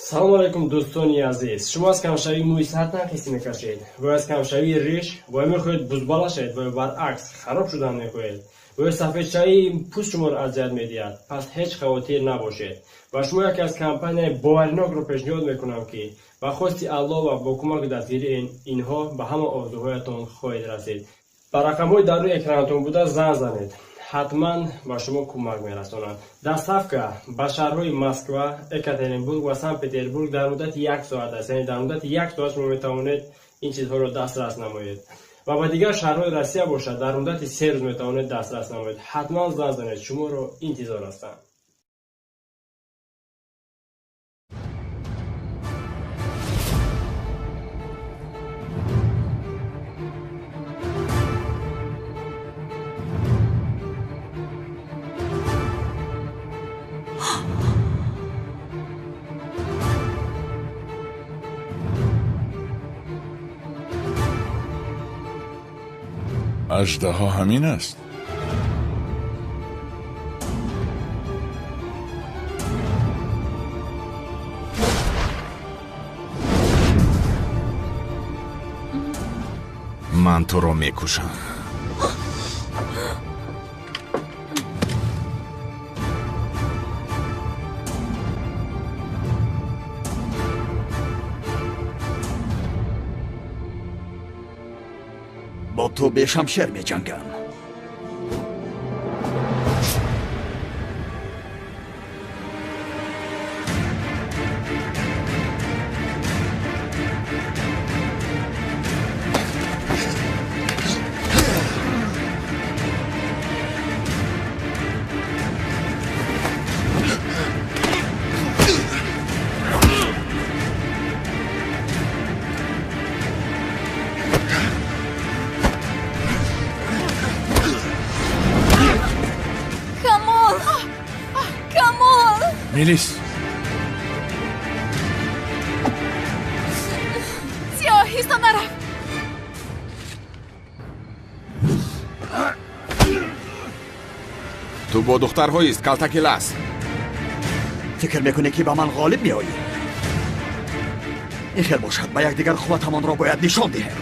Салом алейкум, дӯстони азиз. Шумо аз камшавии мӯи сар танқисӣ мекашед ва аз камшавии риш ва мехоҳед бузбала шавед ва баръакс хароб шудан мехоҳед ва сафедшавии пӯст шуморо азият медиҳад, пас ҳеҷ хавотир набошед. Ва шумо яке аз компанияи боваринокро пешниҳод мекунам, ки ба хости Аллоҳ ва бо кӯмаки дастгирии инҳо ба ҳама орзуҳоятон хоҳед расид. Ба рақамҳои дар рӯи экранатон буда занг занед, ҳатман ба шумо кӯмак мерасонанд. Доставка ба шаҳрҳои Москва, Екатеринбург ва Санкт-Петербург дар муддати як соат аст, яъне дар муддати як соат шумо метавонед ин чизҳоро дастрас намоед. Ва ба дигар шаҳрҳои Россия бошад, дар муддати 3 рӯз метавонед дастрас намоед. Ҳатман занг занед, шуморо интизор ҳастанд. Аждаҳо ҳамин аст. Ман туро мекушам. Бо ту бешамшер меҷангам. Камол! Камол! Мелис. Зиё, оҳиста нарафт. Ту бо духтарҳоист, калтакилас. Фикр мекунӣ, ки ба ман ғолиб меоӣ? Ин хел бошад, ба якдигар қувватамонро бояд нишон диҳем.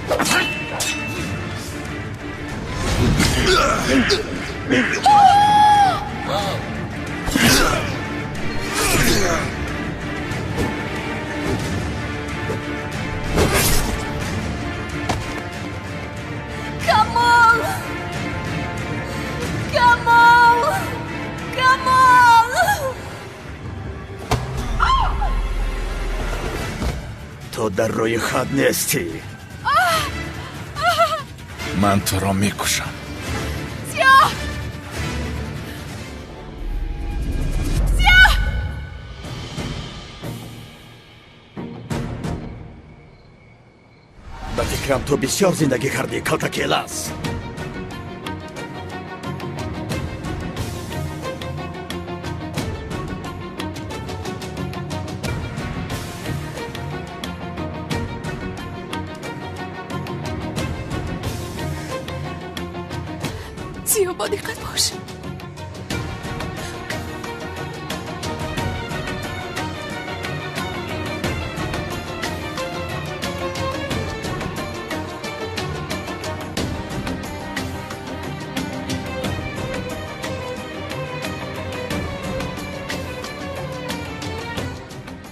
Камол! Камол! Камол! Ту дар рӯи хат нестӣ. Ман туро мекушам. Зиё! Зиё! Ба фикрам, ту бисёр зиндагӣ кардӣ, калтакелас. Зиё, бо диққат бош.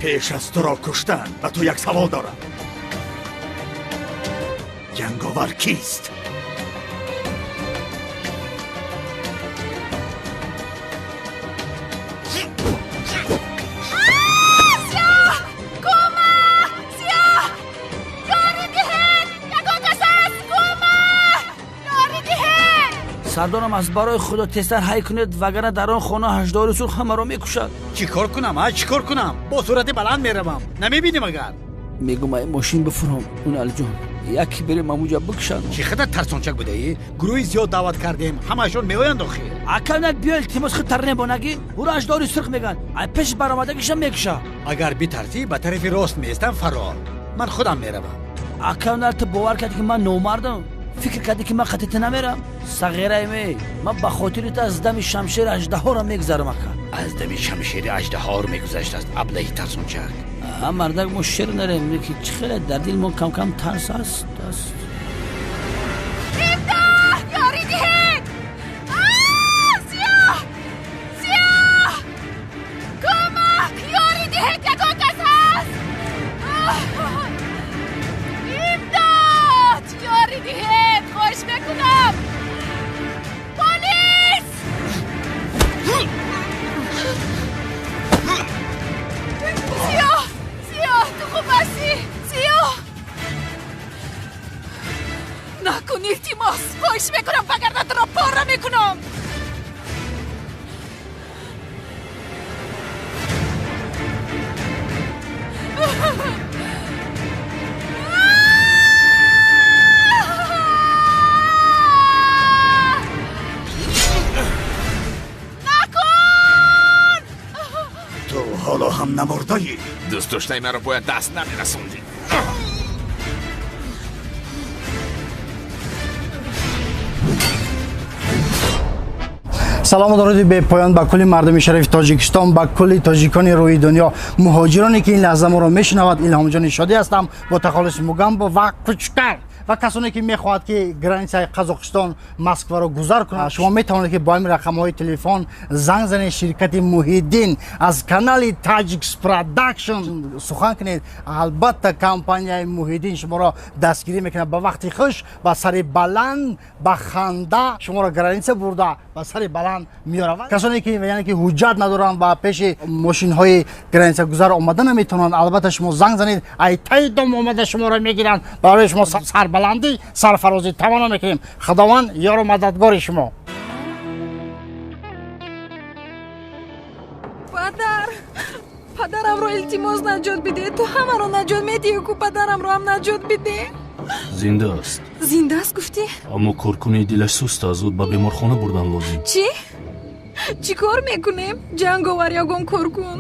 Пеш аз туро куштан ба ту як савол дорам: ҷанговар кист? Зиё! Кӯмак! Зиё! Ёрӣ диҳед! Ягон кас аст? Кӯмак! Ёрӣ диҳед! Сардорам, аз барои Худо тезтар ҳай кунед, вагарна дар он хона ҳаждаҳори сурх ҳамаро мекушад. Чӣ кор кунам, а? Чӣ кор кунам? Бо суръати баланд меравам, намебинем агар. Мегум, ай мошин бифуром, Уналҷон, яке берем, амуҷа бикушанд. Чӣ қадар тарсончак будаӣ? Гурӯҳи зиёд даъват кардем, ҳамаашон меоянд охир. Ака, биё, илтимос, худ тарнебонагӣ, ӯро ҳаждаҳори сурх мегӯянд, ай пеш баромадагиша мекуша. Агар битарсӣ, ба тарафи рост меистам, фарор, ман худам меравам. Ака, ту бовар кардӣ, ки ман номардам? Фикр кардӣ, ки ман қати ту намерам? Сағираи ман ба хотири ту аз дами шамшери аждаҳоро мегузарам, ака. Аз дами шамшери аждаҳор мегузаштааст, аблаҳи тарсончак. Ҳам мардак мо шер нарем, ки чӣ хеле дар дил мо кам-кам тарс аст. Имдод! Ёрӣ диҳед! Сиёҳ! Сиёҳ! Кӯмак! Ёрӣ диҳед, ягон кас ҳаст? Имдод! Ёрӣ диҳед! Хоҳиш мекунам! Полис! Сиёҳ! Сиёҳ, ту хуб ҳастӣ? Сиёҳ! Накун, илтимос! Хоҳиш мекунам, вагарна туро пора мекунам! Накун! Ту ҳоло ҳам намурдаӣ. Дӯст доштаи маро бояд даст намерасондӣ. Салому дуруди бепоён ба кулли мардуми шарифи Тоҷикистон, ба кулли тоҷикони рӯи дунё, муҳоҷироне ки ин лаҳза моро мешунавад. Илҳомҷони Шодӣ ҳастам бо тахаллуси Мугамбо ва Кучкар ва касоне ки мехоҳад ки границаи Қазоқистон Москваро гузар кунад, шумо метавонед ки бо ҳамин рақамҳои телефон занг занед. Ширкати Муҳиддин аз канали Таҷикс Продакшн сухан кунед. Албатта компанияи Муҳиддин шуморо дастгирӣ мекунад. Ба вақти хуш, ба сари баланд, ба ханда шуморо граница бурда ба сари баланд меоравад. Касоне ки яъне ки ҳуҷҷат надоранд ва пеши мошинҳои границагузар омада наметавонанд, албатта шумо занг занед, ай таи дом омада шуморо мегиранд. Барои шумо сарбаландӣ, сарфарозӣ таманно мекунем. Худованд ёру мададгори шумо. Падар, падарамро илтимос наҷот бидеҳ. Ту ҳамаро наҷот медиҳӣ ку, падарамро ҳам наҷот бидеҳ. Зинда аст. Зинда аст гуфтӣ? Аммо коркунии дилаш суст аст, зуд ба беморхона бурдан лозим. Чӣ? Чӣ кор мекунем? Ҷанговар, ягон кор кун.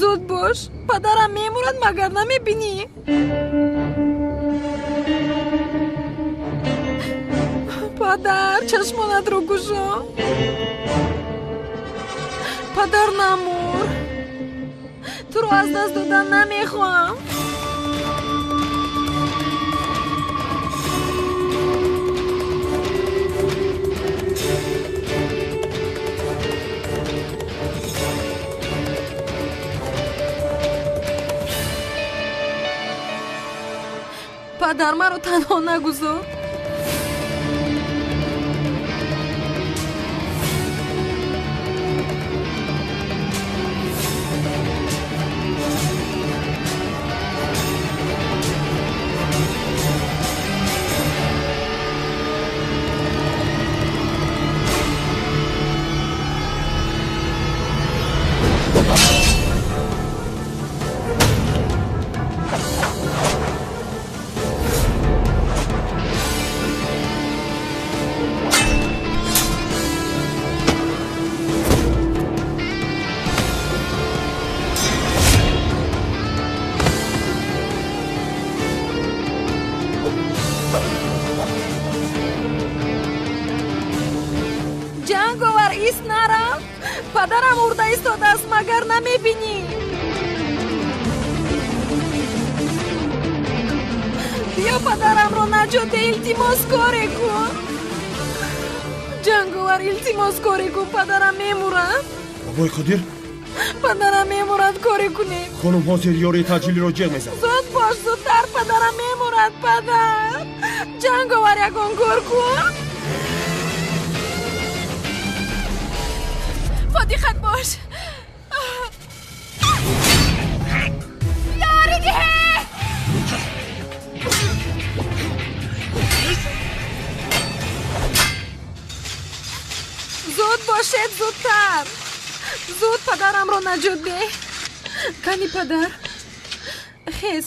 Зуд бош, падарам мемурад, магар намебинӣ? Падар, чашмонатро кушо. Падар, намур. Туро аз даст додан намехоҳам. Падар, маро танҳо нагузор. Ҷанговар, ист нарав. Падарам урда истодааст, магар намебинӣ? Биё падарамро наҷот деҳ, илтимос коре кун. Ҷанговар, илтимос коре кун, падарам мемурад. Бобои Қодир? Падарам мемурад, коре кунем. Хонум, ҳозир ёрии таъҷилиро ҷеғ мезанам. Зуд бош, зудтар, падарам мемурад, падар. Ҷанговар, ягон кор кун. Бо диққат бош. Ёрӣ диҳед! Зуд бошед, зудтар. Зуд падарамро наҷот деҳ. Кани падар? Хез.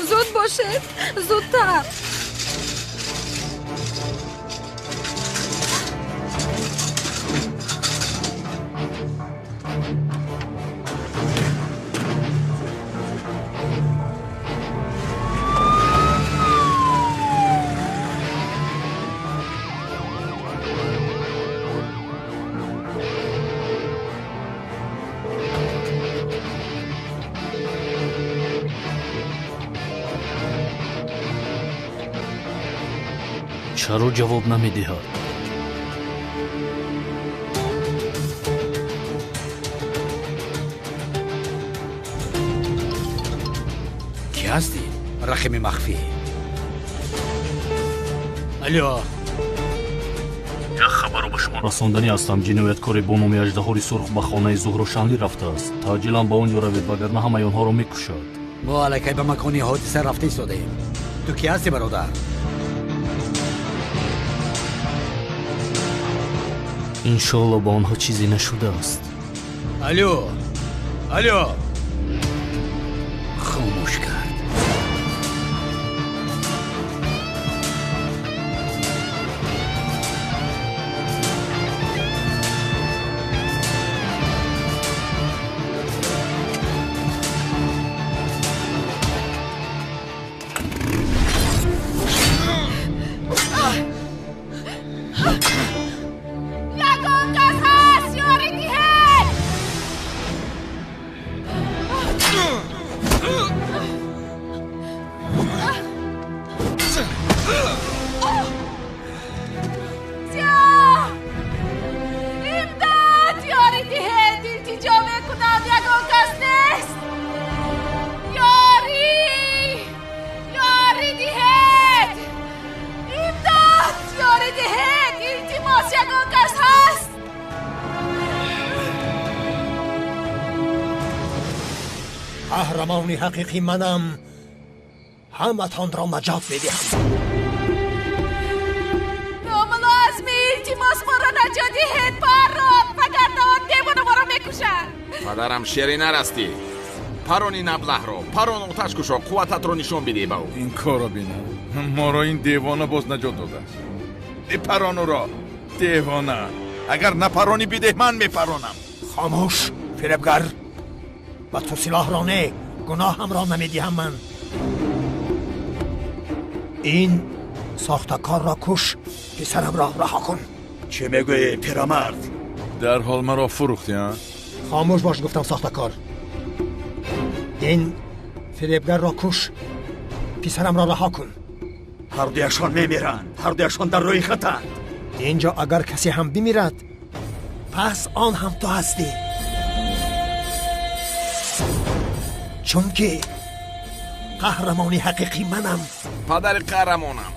Зуд бошед, зудтар. Чаро ҷавоб намедиҳад? Кӣ ҳастӣ? Рақами махфӣ. Алло. Як хабарро ба шумо расонданӣ ҳастам. Ҷинояткоре бо номи Аждаҳори Сурх ба хонаи Зуҳро Шанлӣ рафтааст. Таъҷилан ба он ҷо равед, вагарна ҳамаи онҳоро мекушад. Мо аллакай ба макони ҳодиса рафта истодаем. Ту кӣ ҳастӣ, бародар? Иншоалло ба онҳо чизе нашудааст. Алло, алло. Хомӯш кард. Қаҳрамони ҳақиқӣ манам, ҳаматонро наҷот медиҳам. Домулло Азмӣ, илтимос моро наҷот диҳед, парон, вагарна он девона моро мекушад. Падарам шере нарастӣ. Парони наблаҳро, парон оташ кушо, қуввататро нишон бидеҳ ба ӯ. Ин корро бинам. Моро ин девона боз наҷот додааст. Парон ӯро, девона. Агар напаронӣ бидеҳ, ман мепаронам. Хомӯш, фиребгар. Ба ту силоҳро не, гуноҳамро намедиҳам ман. Ин сохтакорро куш, писарамро раҳо кун. Чӣ мегӯӣ, пирамард? Дарҳол маро фурӯхтӣ, а? Хомӯш бош, гуфтам сохтакор. Ин фиребгарро куш, писарамро раҳо кун. Ҳардуяшон мемиранд, ҳардуяшон дар рӯи хатанд. Инҷо агар касе ҳам бимирад, пас он ҳам ту ҳастӣ. Чунки қаҳрамони ҳақиқӣ манам. Падари қаҳрамонам.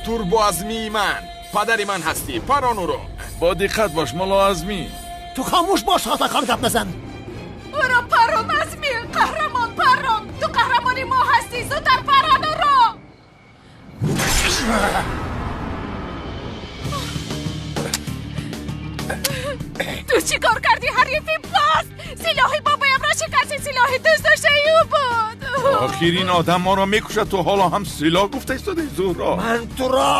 Турбо Азмии ман. Падари ман ҳастӣ. Парон ӯро. Бо диққат бош, Мулло Азмӣ. Ту хомӯш бош, сохтакор, гап назан. Ӯро парон, Азмӣ. Қаҳрамон, парон. Ту қаҳрамони мо ҳастӣ. Зудтар парон ӯро. Ту чӣ кор кардӣ, ҳарифи паст? Силоҳи бобоямро шикасти, силоҳи дӯстдоштаи ӯ буд. Охир ин одам моро мекушад, ту ҳоло ҳам силоҳ гуфта истодаи, Зуҳро. Ман туро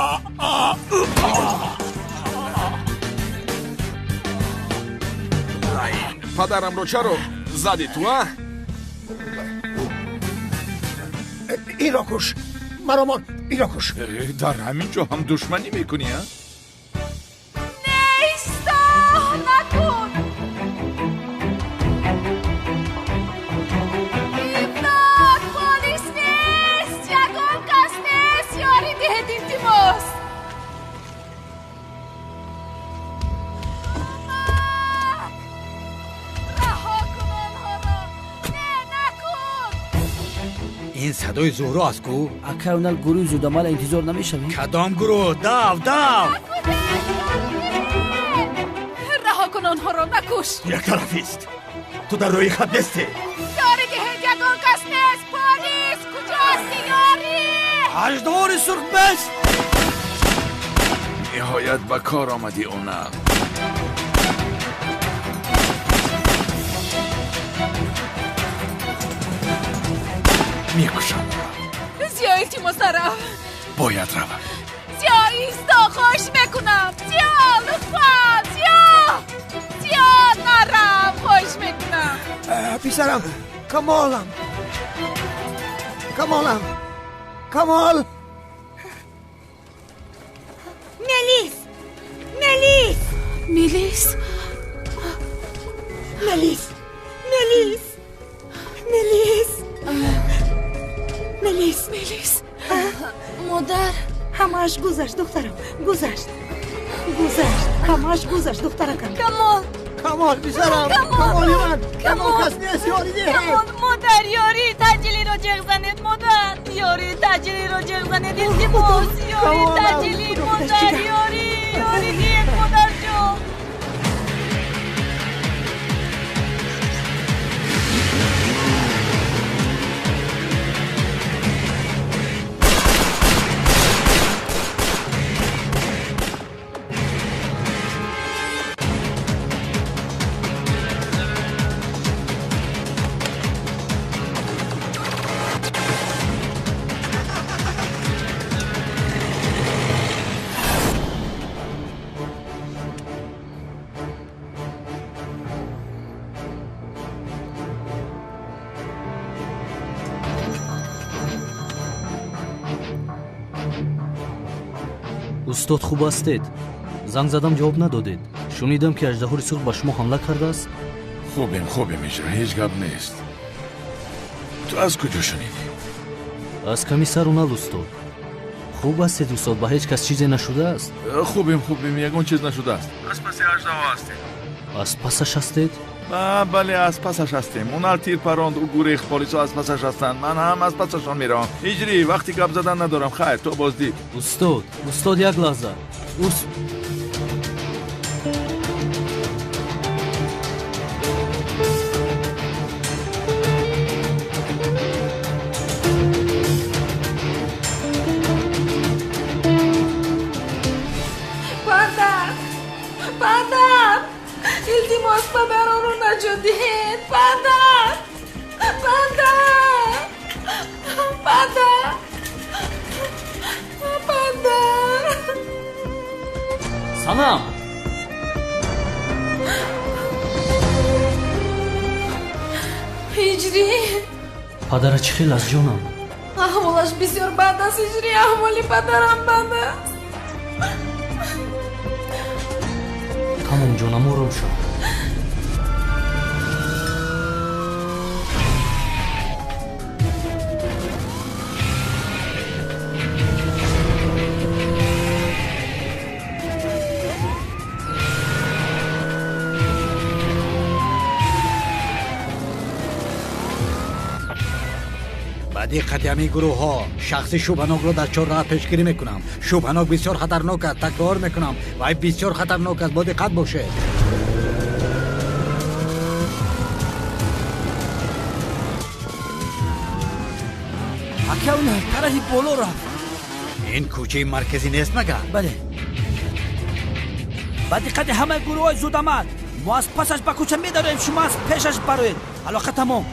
Падарамро чаро задӣ ту, а? Инро куш, маро мон, инро куш. Дар ҳамин ҷо ҳам душманӣ мекунӣ, а? Ин садои Зуҳро аст ку? Акай, онал гурӯҳи зудамала интизор намешавем? Кадом гурӯҳ? Дав, дав! Раҳо кун онҳоро, накуш! Яктарафист. Ту дар рӯи хат нестӣ. Ёрӣ диҳед, ягон кас нест! Полис! Куҷо ҳастӣ, ёрӣ? Аждаҳори сурх бест! Ниҳоят ба кор омадӣ, онал. Мекушам. Зиё, илтимос, нарав. Бояд равам. Зиё, исто, хоҳиш мекунам. Зиё, лутфан, Зиё. Зиё, нарав, хоҳиш мекунам. Писарам, Камолам. Камолам. Камол. Мелис! Мелис! Мелис! Мелис! Мелис! Мелис! Мелис! Мелис! Модар! Ҳамааш гузашт, духтарам, гузашт. Гузашт, ҳамааш гузашт, духтаракам. Камол! Камол, писарам! Камоли ман! Камол, кас нест, ёрӣ диҳед! Камол, модар, ёрии таъҷилиро ҷеғ занед, модар! Ёрии таъҷилиро ҷеғ занед, илтимос! Ёрии таъҷилӣ, модар, ёрӣ! Ёрӣ диҳед, модарҷон! Устод, хуб ҳастед? Занг задам, ҷавоб надодед. Шунидам, ки аждаҳори сурх ба шумо ҳамла кардааст. Хубем, хубем, Иҷро, ҳеҷ гап нест. Ту аз куҷо шунидӣ? Аз комиссар Унал, устод. Хуб ҳастед, устод? Ба ҳеҷ кас чизе нашудааст? Хубем, хубем, ягон чиз нашудааст. Аз паси аждаҳо ҳастем. Аз пасаш ҳастед? Бале, аз пасаш ҳастем. Унал тир паронд, ӯ гурехт, полисҳо аз пасаш ҳастанд. Ман ҳам аз пасашон меравам. Иҷрӣ, вақти гап задан надорам. Хайр, то боздид. Устод, устод, як лаҳза. Падар! Падар! Илтимос, падаронро наҷот диҳед! Падар! Падар! Падар! Падар! Санам! Ҳиҷрӣ! Падара чӣ хел аст, ҷонам? Аҳволаш бисёр бад аст, Ҳиҷрӣ, аҳволи падарам бад аст. Тамом, ҷонам, ором шав. Ба диққати ҳамин гурӯҳҳо, шахси шубҳанокро дар чорраҳа пешгирӣ мекунам. Шубҳанок бисёр хатарнок аст, такрор мекунам, вай бисёр хатарнок аст, бо диққат бошед. Ака, Унал тарафи боло рафт. Ин кӯчаи марказӣ нест магар? Бале. Ба диққати ҳамаи гурӯҳҳои зудамал, мо аз пасаш ба кӯча медароем, шумо аз пешаш бароед. Алоқа тамом.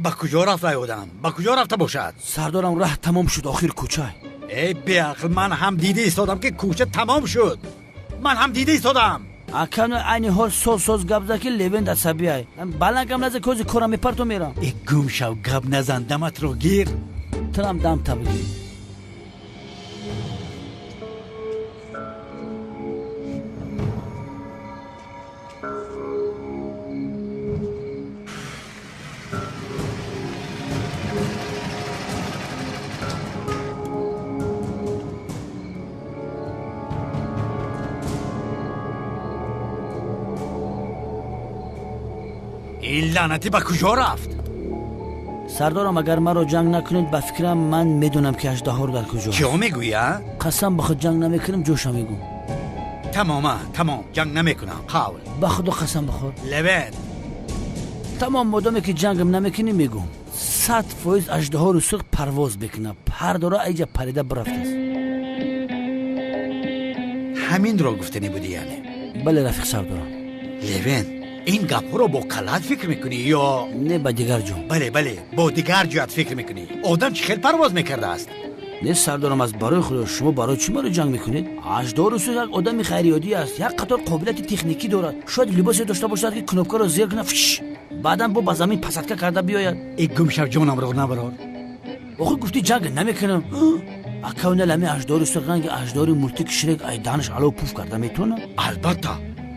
Ба куҷо рафт вай одам? Ба куҷо рафта бошад? Сардорам, раҳ тамом шуд, охир кӯча. Эй беақл, ман ҳам дида истодам, ки кӯча тамом шуд. Ман ҳам дида истодам. Ака, айни ҳол соз соз гап зад, ки Левент асабиай. Баланд гап наза, кози корам мепарту мерам. Э, гум шав, гап назан, даматро гир. Турам дам табигир. Ин лаънатӣ ба куҷо рафт? Сардорам, агар маро ҷанг накунед, ба фикрам ман медонам, ки аждаҳор дар куҷост. Чиҳо мегӯӣ, а? Қасам ба худ, ҷанг намекунем, ҷоша мегӯм. Тамома, тамом, ҷанг намекунам, қавл. Ба худо қасам бихӯр. Левент. Тамом, модоме ки ҷангам намекунӣ мегӯм. 100% аждаҳори сурх парвоз мекунад. Пар дора айҷа парида бирафтааст. Ҳаминро гуфтанӣ будӣ яъне? Бале, рафиқ сардорам. Левент, ин гапҳоро бо каллат фикр мекунӣ ё не ба дигар ҷо? Бале, бале, бо дигар ҷоят фикр мекунӣ. Одам чӣ хел парвоз мекардааст? Не сардорам, аз барои худо шумо барои чӣ маро ҷанг мекунед? Аждаҳори сурх як одами ғайриоддӣ аст, як қатор қобилияти техникӣ дорад. Шояд либосе дошта бошад ки кнопкаро зер кунад, фш, баъдан бо ба замин пасадка карда биёяд. Э, гумшав, ҷонамро набарор. Охир гуфтӣ ҷанг намекунам. Акавна лами аждаҳори сурх ранги аждаҳори мултики Шрек ай данаш алов пуф карда метавонад? Албатта,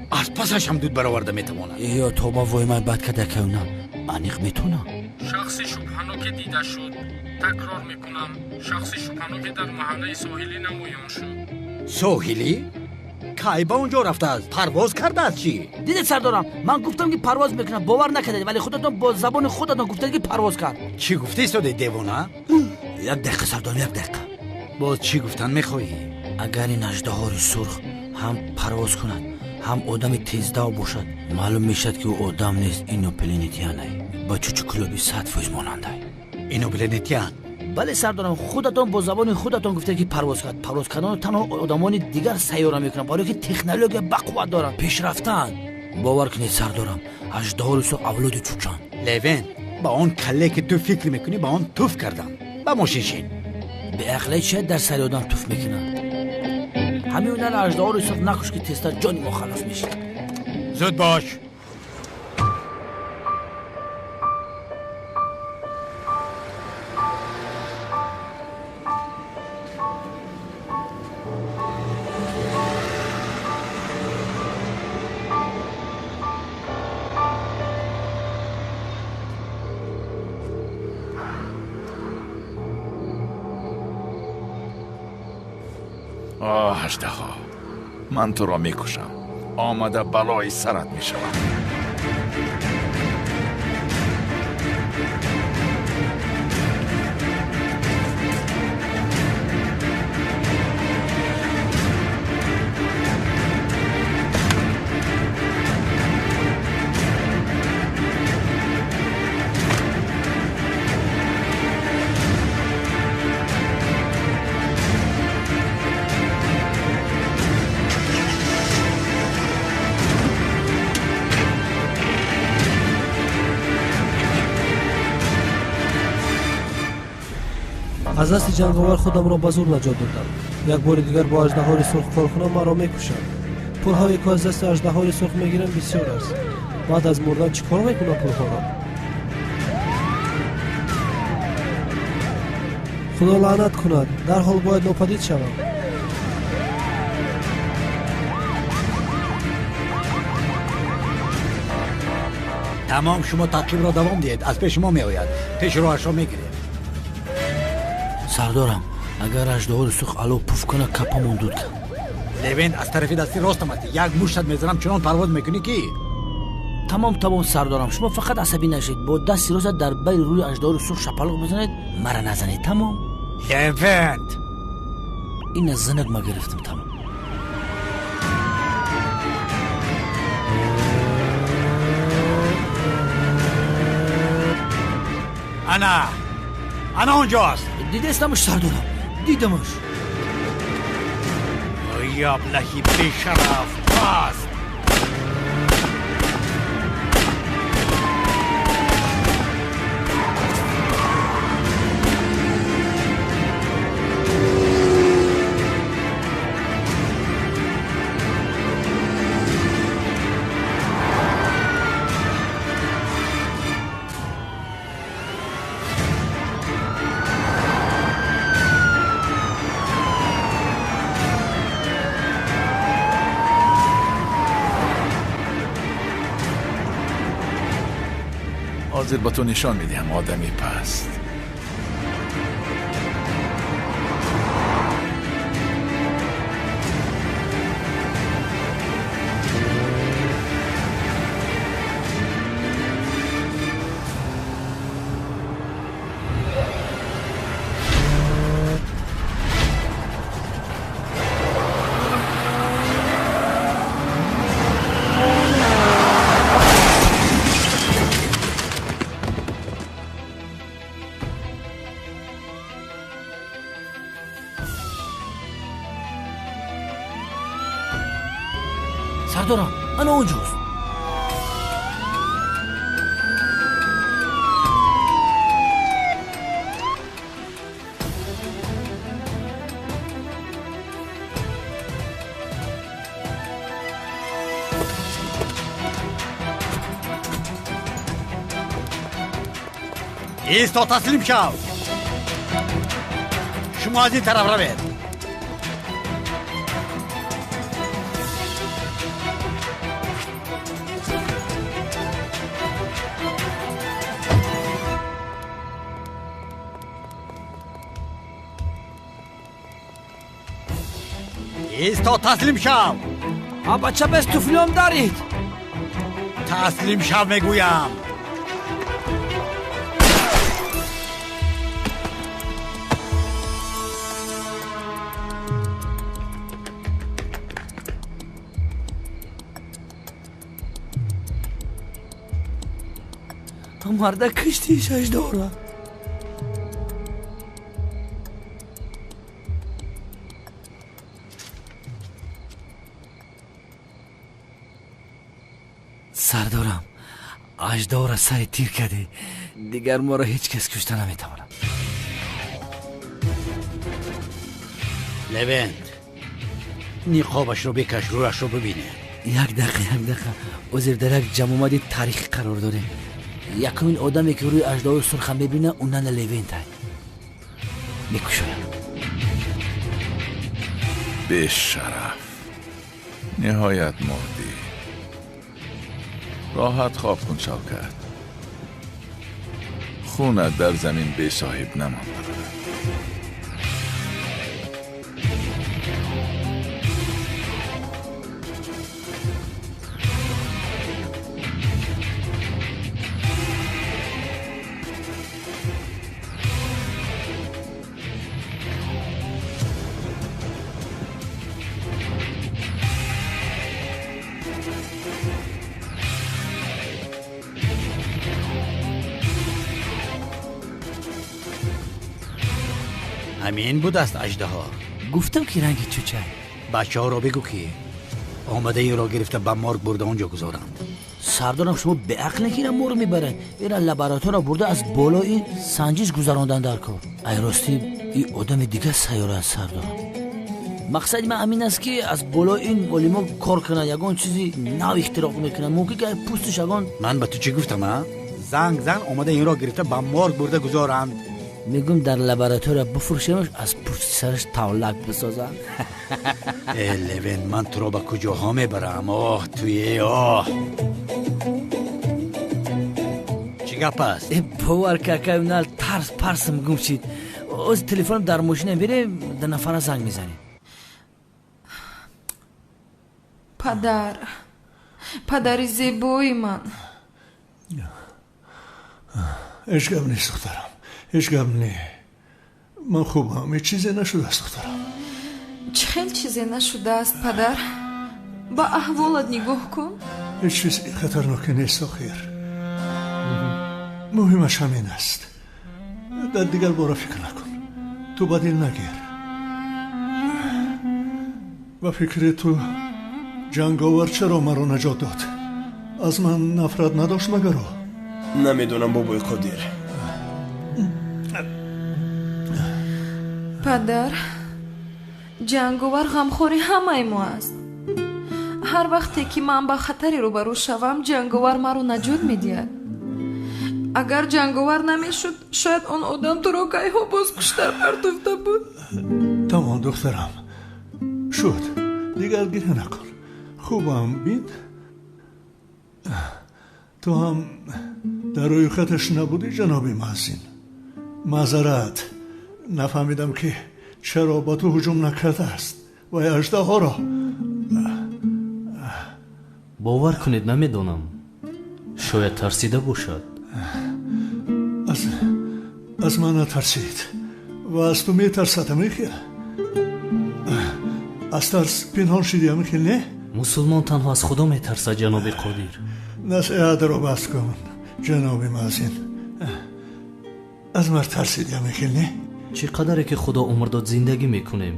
аз пасаш ҳам дуд бароварда метавонад. Ё тоба, вой май бад карда, акавна аниқ метавонад. Шахси шубҳаноке дида шуд. Такрор мекунам, шахси шубҳаноке дар маҳаллаи соҳилӣ намоён шуд. Соҳилӣ? Кай ба он ҷо рафтааст? Парвоз кардааст чӣ? Дидед сардорам, ман гуфтам ки парвоз мекунам, бовар накардед, вале худатон бо забони худатон гуфтед ки парвоз кард. Чӣ гуфтӣ соде девона? Як дақиқа сардорам, як дақиқа. Боз чӣ гуфтан мехоҳӣ? Агар ин аждаҳори сурх ҳам парвоз кунад, ҳам одами тездав бошад, маълум мешавад ки ӯ одам нест, инопланетянай. Ба чучуклоби 100% монандай. Инопланетян? Бале сардорам, худатон бо забони худатон гуфтед ки парвоз кард. Парвоз карданро танҳо одамони дигар сайёра мекунанд, барое ки технология бақувват доранд, пешрафтаанд. Бовар кунед сардорам, аждаҳори сурх авлоди чучанд. Левен, ба он калле ки ту фикр мекунӣ, ба он туф кардам. Ба мошин шин. Беақле чия дар сари одам туф мекунанд? Ҳамин ҳунар аждаҳори сурх накуш ки тезтар ҷони мо халос мешавад. Зуд бош. Оҳ, аждаҳо, ман туро мекушам. Омада балои сарат мешавам. Аз дасти ҷанговар худамро ба зур наҷот додам. Як бори дигар бо аждаҳори сурх кор кунам, маро мекушанд. Пулҳое ки аз дасти аждаҳори сурх мегирам бисёр аст. Баъд аз мурдан чӣ кор мекунам пулҳоро? Худо лаънат кунад, дарҳол бояд нопадид шавам. Тамом, шумо таъқибро давом диҳед, аз пеши мо меояд. Пеши роҳашро мегиред. Сардорам, агар аждаҳори сурх алов пуф кунад, капамон дуд кард. Левент, аз тарафи дасти ростам ҳастӣ. Як муштат мезанам, чунон парвоз мекунӣ ки. Тамом, тамом сардорам, шумо фақат асабӣ нашед. Бо дасти роста дар байни рӯи аждаҳори сурх шапалоқ бизанед, мара назанед, тамом. Левент! Ин аз занак ма гирифтам, тамом. Ана! Ана он ҷоаст. Дидестамаш сардорам, дидамаш. Яблахи бешараф, паст! ҳозир ба ту нишон медиҳам, одами паст. Сардорам, ана онҷост. Исто, таслим шав! Шумо аз ин тараф равед. Исто, таслим шав! А бача без туфлиём дарид. Таслим шав, мегӯям. Марда кишти аждаҳора. Сардорам, аждаҳора сари тир кардӣ. Дигар моро ҳеҷ кас кушта наметавонад. Левент, ниқобашро бикаш, рӯяшро бибине. Як дақиқа, як дақиқа. Ҳозир дар як ҷамъомади таърихӣ қарор дорем. Якумин одаме ки рӯи аждаҳои сурха мебина, ӯ нана Левентай. Мекушоям. Бешараф, ниҳоят мурдӣ. Роҳат хоб кун, Шавкат. Хунат дар замин бесоҳиб намонд, бародар. Ҳамин будааст аждаҳо. Гуфтам ки ранги чӯча. Бачаҳоро бигӯ ки омада инро гирифта ба морг бурда онҷо гузоранд. Сардорам, шумо беақле ки ина морг мебаранд. Ина лаборатория бурда аз болои санҷиш гузарондан дар кор. Ай ростӣ, ин одами дигар сайёра аст, сардорам. Мақсади ман ҳамин аст ки аз болои ин олимо кор кунанд, ягон чизи нав ихтироъ мекунанд. Мумкин ки пӯстиш ягон. Ман ба ту чӣ гуфтам, а? Занг зан, омада инро гирифта ба морг бурда гузоранд. Мегӯм дар лаборатория бифурӯшемаш, аз пӯсти сараш тавлак бисозанд. Э, Левен, ман туро ба куҷоҳо мебарам? Оҳ, туе, оҳ! Чӣ гап аст? Э, бовар какаю нал тарс парсам гум шид. Оз телефонам дар мошина берем, да нафара занг мезанем. Падар, падари зебои ман. Ҳеҷ гап нест, духтарам. Ҳеҷ гап не. Ман хубам, ҳеҷ чизе нашудааст, духтарам. Чӣ хел чизе нашудааст, падар? Ба аҳволат нигоҳ кун. Ҳеҷ чизи хатарноке нест, охир. Муҳимаш ҳамин аст. Дар дигар бора фикр накун. Ту ба дил нагир. Ба фикри ту ҷанговар чаро маро наҷот дод? Аз ман нафрат надошт магаро? Намедонам, бобои Қодир. Падар, ҷанговар ғамхори ҳамаи мо аст. Ҳар вақте ки ман ба хатаре рӯбарӯ шавам, ҷанговар маро наҷот медиҳад. Агар ҷанговар намешуд, шояд он одам туро кайҳо боз кушта партофта буд. Тамом, духтарам, шуд. Дигар гиря накун. Хубам, бин. Ту ҳам дар рӯйхаташ набудӣ, ҷаноби Маъзин. Маъзарат, нафаҳмидам ки чаро ба ту ҳуҷум накардааст вай аждаҳоро. Бовар кунед, намедонам. Шояд тарсида бошад. Аз ман натарсид ва аз ту метарсад, амихел. Аз тарс пинҳон шидӣ, амихел, не? Мусулмон танҳо аз Худо метарсад, ҷаноби Қодир. Насиҳатро бас кун, ҷаноби Маъзин. Аз мар тарсидӣ, амихел, не? Чӣ қадаре ки Худо умр дод зиндагӣ мекунем,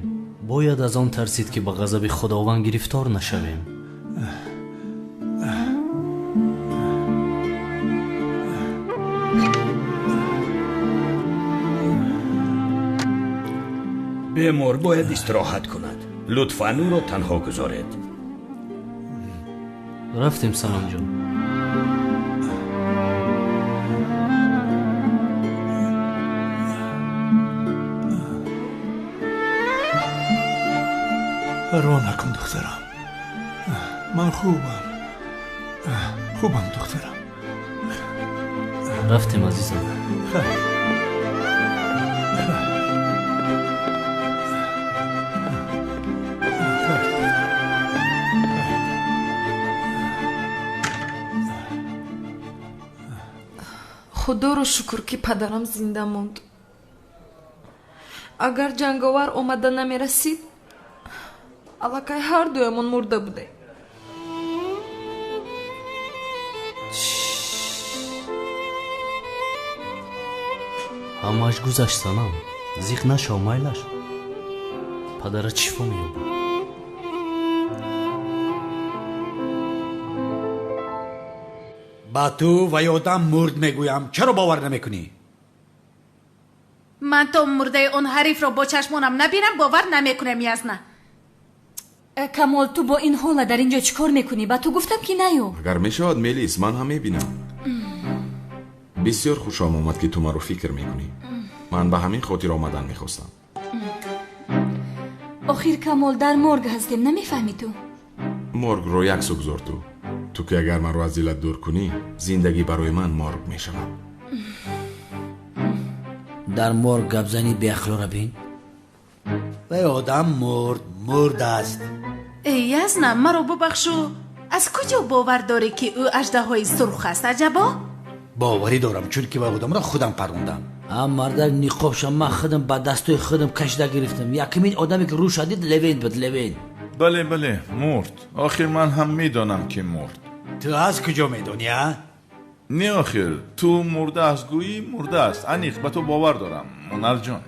бояд аз он тарсид ки ба ғазаби Худованд гирифтор нашавем. Бемор бояд истироҳат кунад. Лутфан ӯро танҳо гузоред. Рафтем, Санамҷон. Парво накун, духтарам. Ман хубам. Хубам, духтарам. Рафтем, азизам. Хайр. Худоро шукр, ки падарам зинда монд. Агар ҷанговар омада намерасид, аллакай ҳар дуямон мурда будем. Ҳамааш гузашт, Санам. Зиқ нашав, майлаш. Падарат шифо меёбад. Ба ту ва ёдам мурд мегӯям. Чаро бовар намекунӣ? Ман то мурдаи он ҳарифро бо чашмонам набинам, бовар намекунам, Язна. Камол, ту бо ин ҳола дар ин ҷо чӣ кор мекунӣ? Ба ту гуфтам, ки наё. Агар мешавад, Мелис, ман ҳам мебинам. Бисёр хушам омад, ки ту маро фикр мекунӣ. Ман ба ҳамин хотир омадан мехостам. Охир, Камол, дар морг ҳастем, намефаҳмӣ ту? Моргро як су гузор ту. Ту ки агар маро аз дилат дур кунӣ, зиндагӣ барои ман морг мешавад. Дар морг гапзанӣ беақлора бин. Вай одам мурд, мурд аст. Эй, Язна, маро бубахшу. Аз куҷо бовар дорӣ, ки ӯ аждаҳои сурх аст, аҷабо? Боварӣ дорам, чунки вай одамро худам парондам. А мардак ниқобша ман худам ба дастои худам кашида гирифтам. Якумин одаме, ки рӯша дид, Левент буд, Левент. Бале, бале, мурд. Охир ман ҳам медонам, ки мурд. Ту аз куҷо медонӣ, а? Не, охир, ту мурда аст гӯӣ, мурда аст. Аниқ, ба ту бовар дорам, Мунарҷон.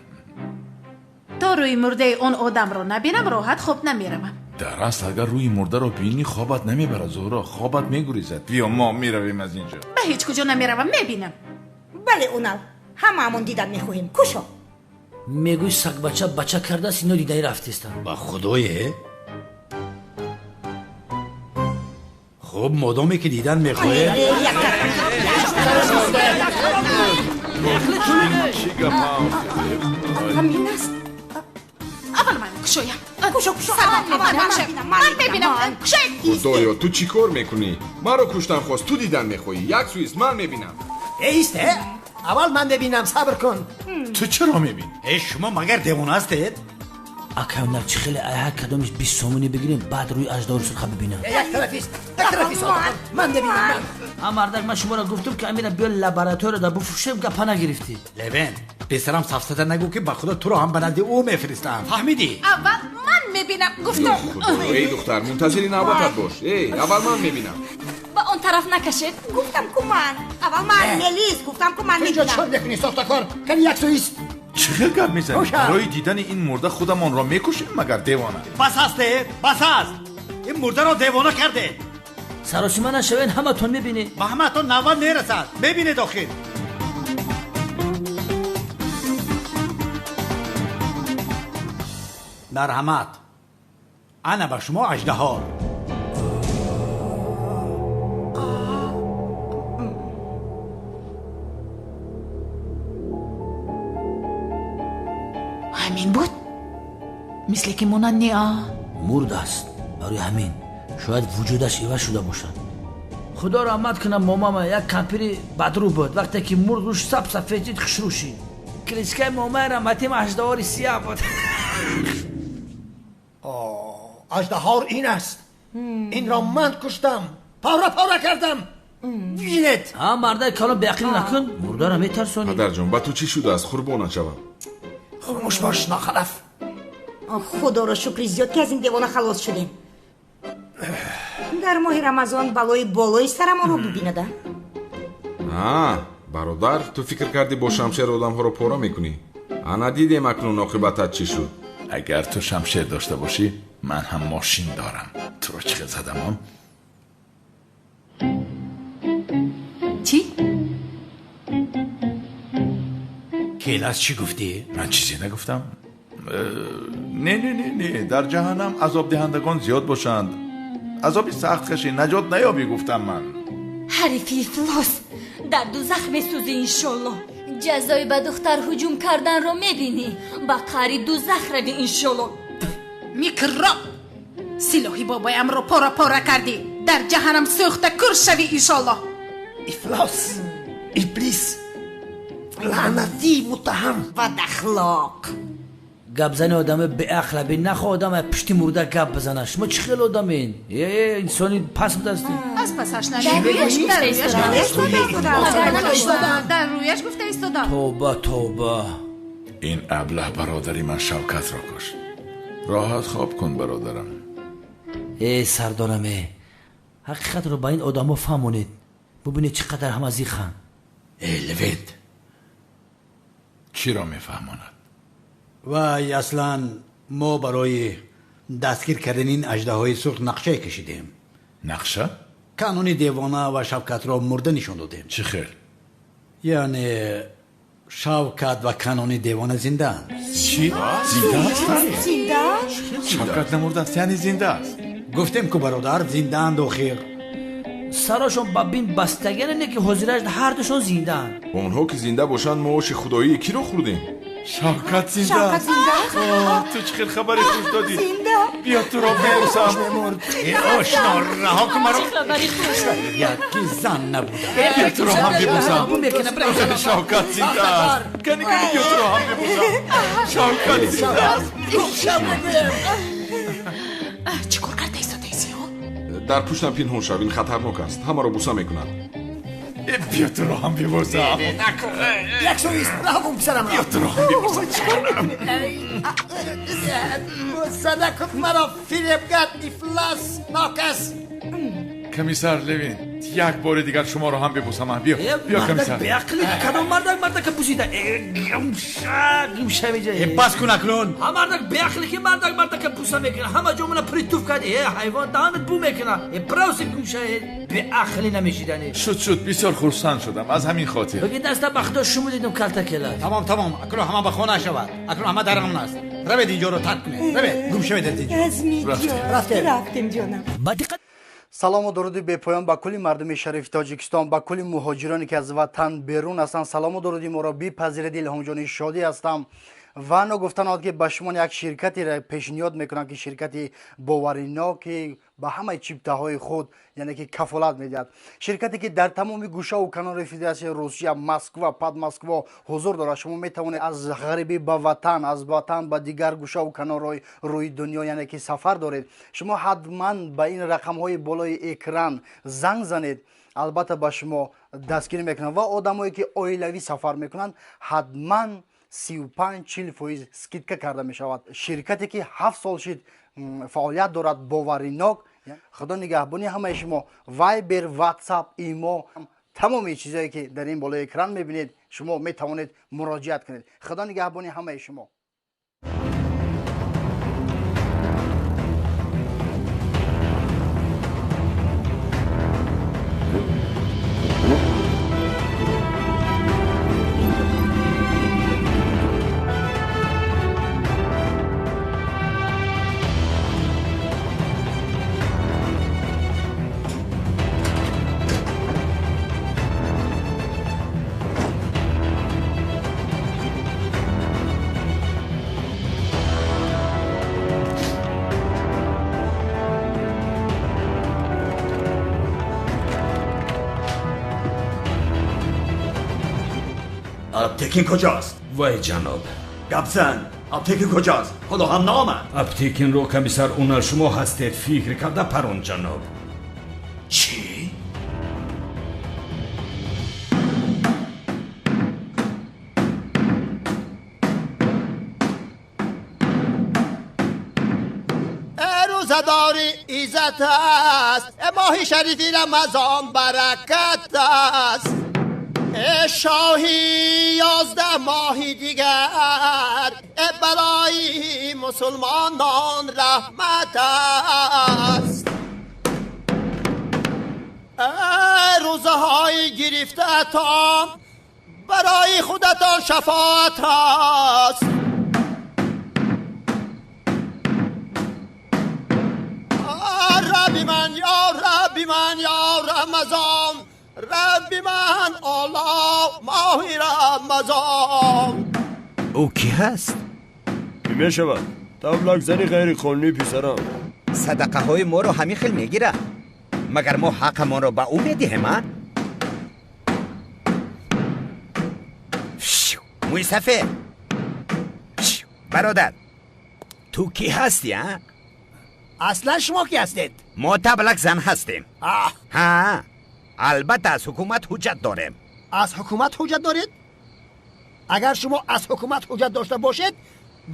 То рӯи мурдаи он одамро набинам, роҳат хоб намеравам. Дар асл, агар рӯи мурдаро бинӣ, хобат намебарад, Зуҳро, хобат мегурезад. Биё, мо меравем аз ин ҷо. Ба ҳеҷ куҷо намеравам, мебинам. Бале, Унал, ҳамаамон дидан мехоҳем. Кушо. Мегӯй сагбача бача кардааст, ино дидаи рафтестанд. Ба худое? Хуб, модоме ки дидан мехоҳед. Чӣ гапам? Ҳамин аст. Аввал ман кушоям. Кушо, кушо. Ман мебинам. Кушоед. Худоё, ту чӣ кор мекунӣ? Маро куштан хост, ту дидан мехоҳӣ. Як сӯист, ман мебинам. Эист, аввал ман мебинам, сабр кун. Ту чаро мебинӣ? Э, шумо магар девона ҳастед? Акай, чӣ хеле ай ҳар кадомиш 20 сомонӣ бигирем, баъд рӯи аждаҳори сурха бибинам. Як тарафист, як тарафист, ман мебинам, ман. А мардак, ман шуморо гуфтам, ки амира биё лаборатория да буфурӯшем, гапа нагирифтӣ. Левент, писарам, сафсата нагӯ, ки ба худо туро ҳам ба назди ӯ мефиристам. Фаҳмидӣ? Аввал ман мебинам, гуфтам. Эй духтар, мунтазири навбатат бош. Эй, аввал ман мебинам. Ба он тараф накашед. Гуфтам ку ман. Аввал ман, Мелис, гуфтам ку ман Инҷо мебинам. чӣ кор мекунӣ, сохтакор? Кани як сӯист. Чӣ хел гап мезанӣ? Куша. Барои дидани ин мурда худамонро мекушем, магар девона? Бас аст, бас аст. Ин мурдаро девона кардед. Саросима нашавед, ҳаматон мебинед. Ба ҳаматон навбат мерасад. Мебинед охир. Марҳамат. Ана ба шумо аждаҳор. Ҳамин буд? Мисле ки монанд не, а? Мурд аст. Барои ҳамин шояд вуҷудаш иваз шуда бошад. Худо раҳмат кунад момама, як кампири бадрӯ буд. Вақте ки мурд, рӯш саб сафед дид, хушрӯ шид. Кличкаи момаи раҳматим аждаҳори сияҳ буд. Аждаҳор ин аст. Инро ман куштам. Пора пора кардам. Бинед. Ҳа, мардаи калон, беақлӣ накун, мурдаро метарсонӣ. Падарҷон, ба ту чӣ шудааст? Қурбонат шавам. Хомӯш бош, нохалаф. Худоро шукри зиёд, ки аз ин девона халос шудем. Дар моҳи Рамазон балои болои сарамонро бибинада. А, бародар, ту фикр кардӣ бо шамшер одамҳоро пора мекунӣ? Ана дидем акнун оқибатат чӣ шуд. Агар ту шамшер дошта бошӣ, ман ҳам мошин дорам. Туро чӣ хел задам, он? Чӣ? Келас чӣ гуфтӣ? Ман чизе нагуфтам. Не, не, не, не, дар ҷаҳаннам азобдиҳандагон зиёд бошанд. Азоби сахт кашӣ, наҷот наёбӣ, гуфтам ман. Ҳарифи ифлос, дар дузах месӯзӣ иншолло. Ҷазои ба духтар ҳуҷум карданро мебинӣ, ба қаъри дузах равӣ иншолло. Микроб! Силоҳи бобоямро пора пора кардӣ, дар ҷаҳаннам сӯхта кур шавӣ иншолло. Ифлос, иблис, лаънатӣ, муттаҳам, бадахлоқ. Гапзани одами беақла бе нахо одам пушти мурда гап бизана. Шумо чӣ хел одамин? Э, инсони паст будастед. Аз пасаш дар рӯяш гуфта истодам. Тавба, тавба. Ин аблаҳ бародари ман Шавкатро кушт. Роҳат хоб кун, бародарам. Э, сардорам, э, ҳақиқатро ба ин одамо фаҳмонед. Бубинед чӣ қадар ҳама зиханд. Э, Левент, чиро мефаҳмонад? Вай, аслан мо барои дастгир кардани ин аждаҳои сурх нақшае кашидем. Нақша? Канони девона ва Шавкатро мурда нишон додем. Чӣ хел? Яъне Шавкат ва Канони девона зиндаанд. Чӣ? Зинда ҳастанд? Зинда? Шавкат намурдааст, яъне зинда аст. Гуфтем ку, бародар, зиндаанд охир. Сарошон ба бин бастагиане, не ки ҳозираш ҳардушон зиндаанд. Онҳо ки зинда бошанд, мо оши худоии киро хӯрдем? Шавкат зинда аст. Ту чӣ хел хабари хуш додӣ. Зинда. Биё туро бибӯсам. Э, ошно, раҳо кун маро. Чӣ хабари хуш? Яки зан набуда. Биё туро ҳам бибӯсам. Шавкат зинда аст. Кани, кани, биё туро ҳам бибӯсам. Шавкат зинда аст. Чӣ кор карда истодаисӣ? Дар пуштам пинҳон шав, ин хатарнок аст, ҳамаро буса мекунад. Биё туро ҳам бибӯсам. Як сӯ ист, раҳо кун писарамро. Биё туро ҳам бибӯсам. Буса накун маро, фиребгар, ифлос, нокас. Комиссар Левин, як бори дигар шуморо ҳам бибӯсам. Биё, биё, комиссар. Беақли, кадом мардак мардака бусида? Гумша, гумша меҷа. Бас кун акнун. Ҳа, мардак беақли, ки мардак мардака буса мекунад. Ҳама ҷо мана притуф карди. Э, ҳайвон, даҳанат бу мекунад. Э, бравси, гумша, беақли намешидани. Шуд, шуд, бисёр хурсанд шудам аз ҳамин хотир. Баги даста ба худо шумо дидум калта кела. Тамом, тамом, акнун ҳама ба хона шавад. Акнун ҳама дар амн аст. Равед, инҷоро тарк кунед. Равед, гум шавед аз инҷо. Азми ҷон, рафтем, ҷонам. Ба диққат. Салому дуруди бепоён ба кулли мардуми шарифи Тоҷикистон, ба кулли муҳоҷироне ки аз ватан берун ҳастанд. Салому дуруди моро бипазиред. Илҳомҷони Шодӣ ҳастам ва ногуфта наояд, ки ба шумо як ширкатеро пешниҳод мекунам, ки ширкати боваринок, ки ба ҳамаи чиптаҳои худ, яъне ки кафолат медиҳад. Ширкате ки дар тамоми гӯшаву канори Федератсияи Русия, Москва, Подмосква ҳузур дорад. Шумо метавонед аз ғарибӣ ба ватан, аз ватан ба дигар гӯшаву канорҳои рӯи дунё, яъне ки сафар доред. Шумо ҳатман ба ин рақамҳои болои экран занг занед, албатта ба шумо дастгирӣ мекунанд. Ва одамое ки оилавӣ сафар мекунанд, ҳатман 35-40% скидка карда мешавад. Ширкате ки 7 сол шид фаъолият дорад, боваринок. Худо нигаҳбони ҳамаи шумо. Вайбер, Ватсап, Имо, тамоми чизое ки дар ин болои экран мебинед, шумо метавонед муроҷиат кунед. Худо нигаҳбони ҳамаи шумо. Aptekin کجاست؟ وای جناب. گپ زن، Aptekin کجاست؟ خدا هم نامد. Aptekin رو کمیسار اونر شما هستید فکر کرده پرون جناب. چی؟ روزداری عزت است، ماه شریفی رمضان برکت است. شاهی 11 ماهی دیگر برای مسلمانان رحمت است. روزهای گرفته تام برای Барои худатон шафоат аст. Рабби ман, ё Рабби ман, ё Рамазон, Рабби ман, Аллоҳ, моҳи Рамазон. Ӯ кӣ ҳаст? Кӣ мешавад? Таблакзани ғайриқонунии писарам. Садақаҳои моро ҳамин хел мегирад. Магар мо ҳаққамонро ба ӯ медиҳем, а? Мӯйсафед! Бародар, ту кӣ ҳастӣ, а? Аслан шумо кӣ ҳастед? Мо таблакзан ҳастем. Ҳа, албатта аз ҳукумат ҳуҷҷат дорем. Аз ҳукумат ҳуҷҷат доред? Агар шумо аз ҳукумат ҳуҷҷат дошта бошед,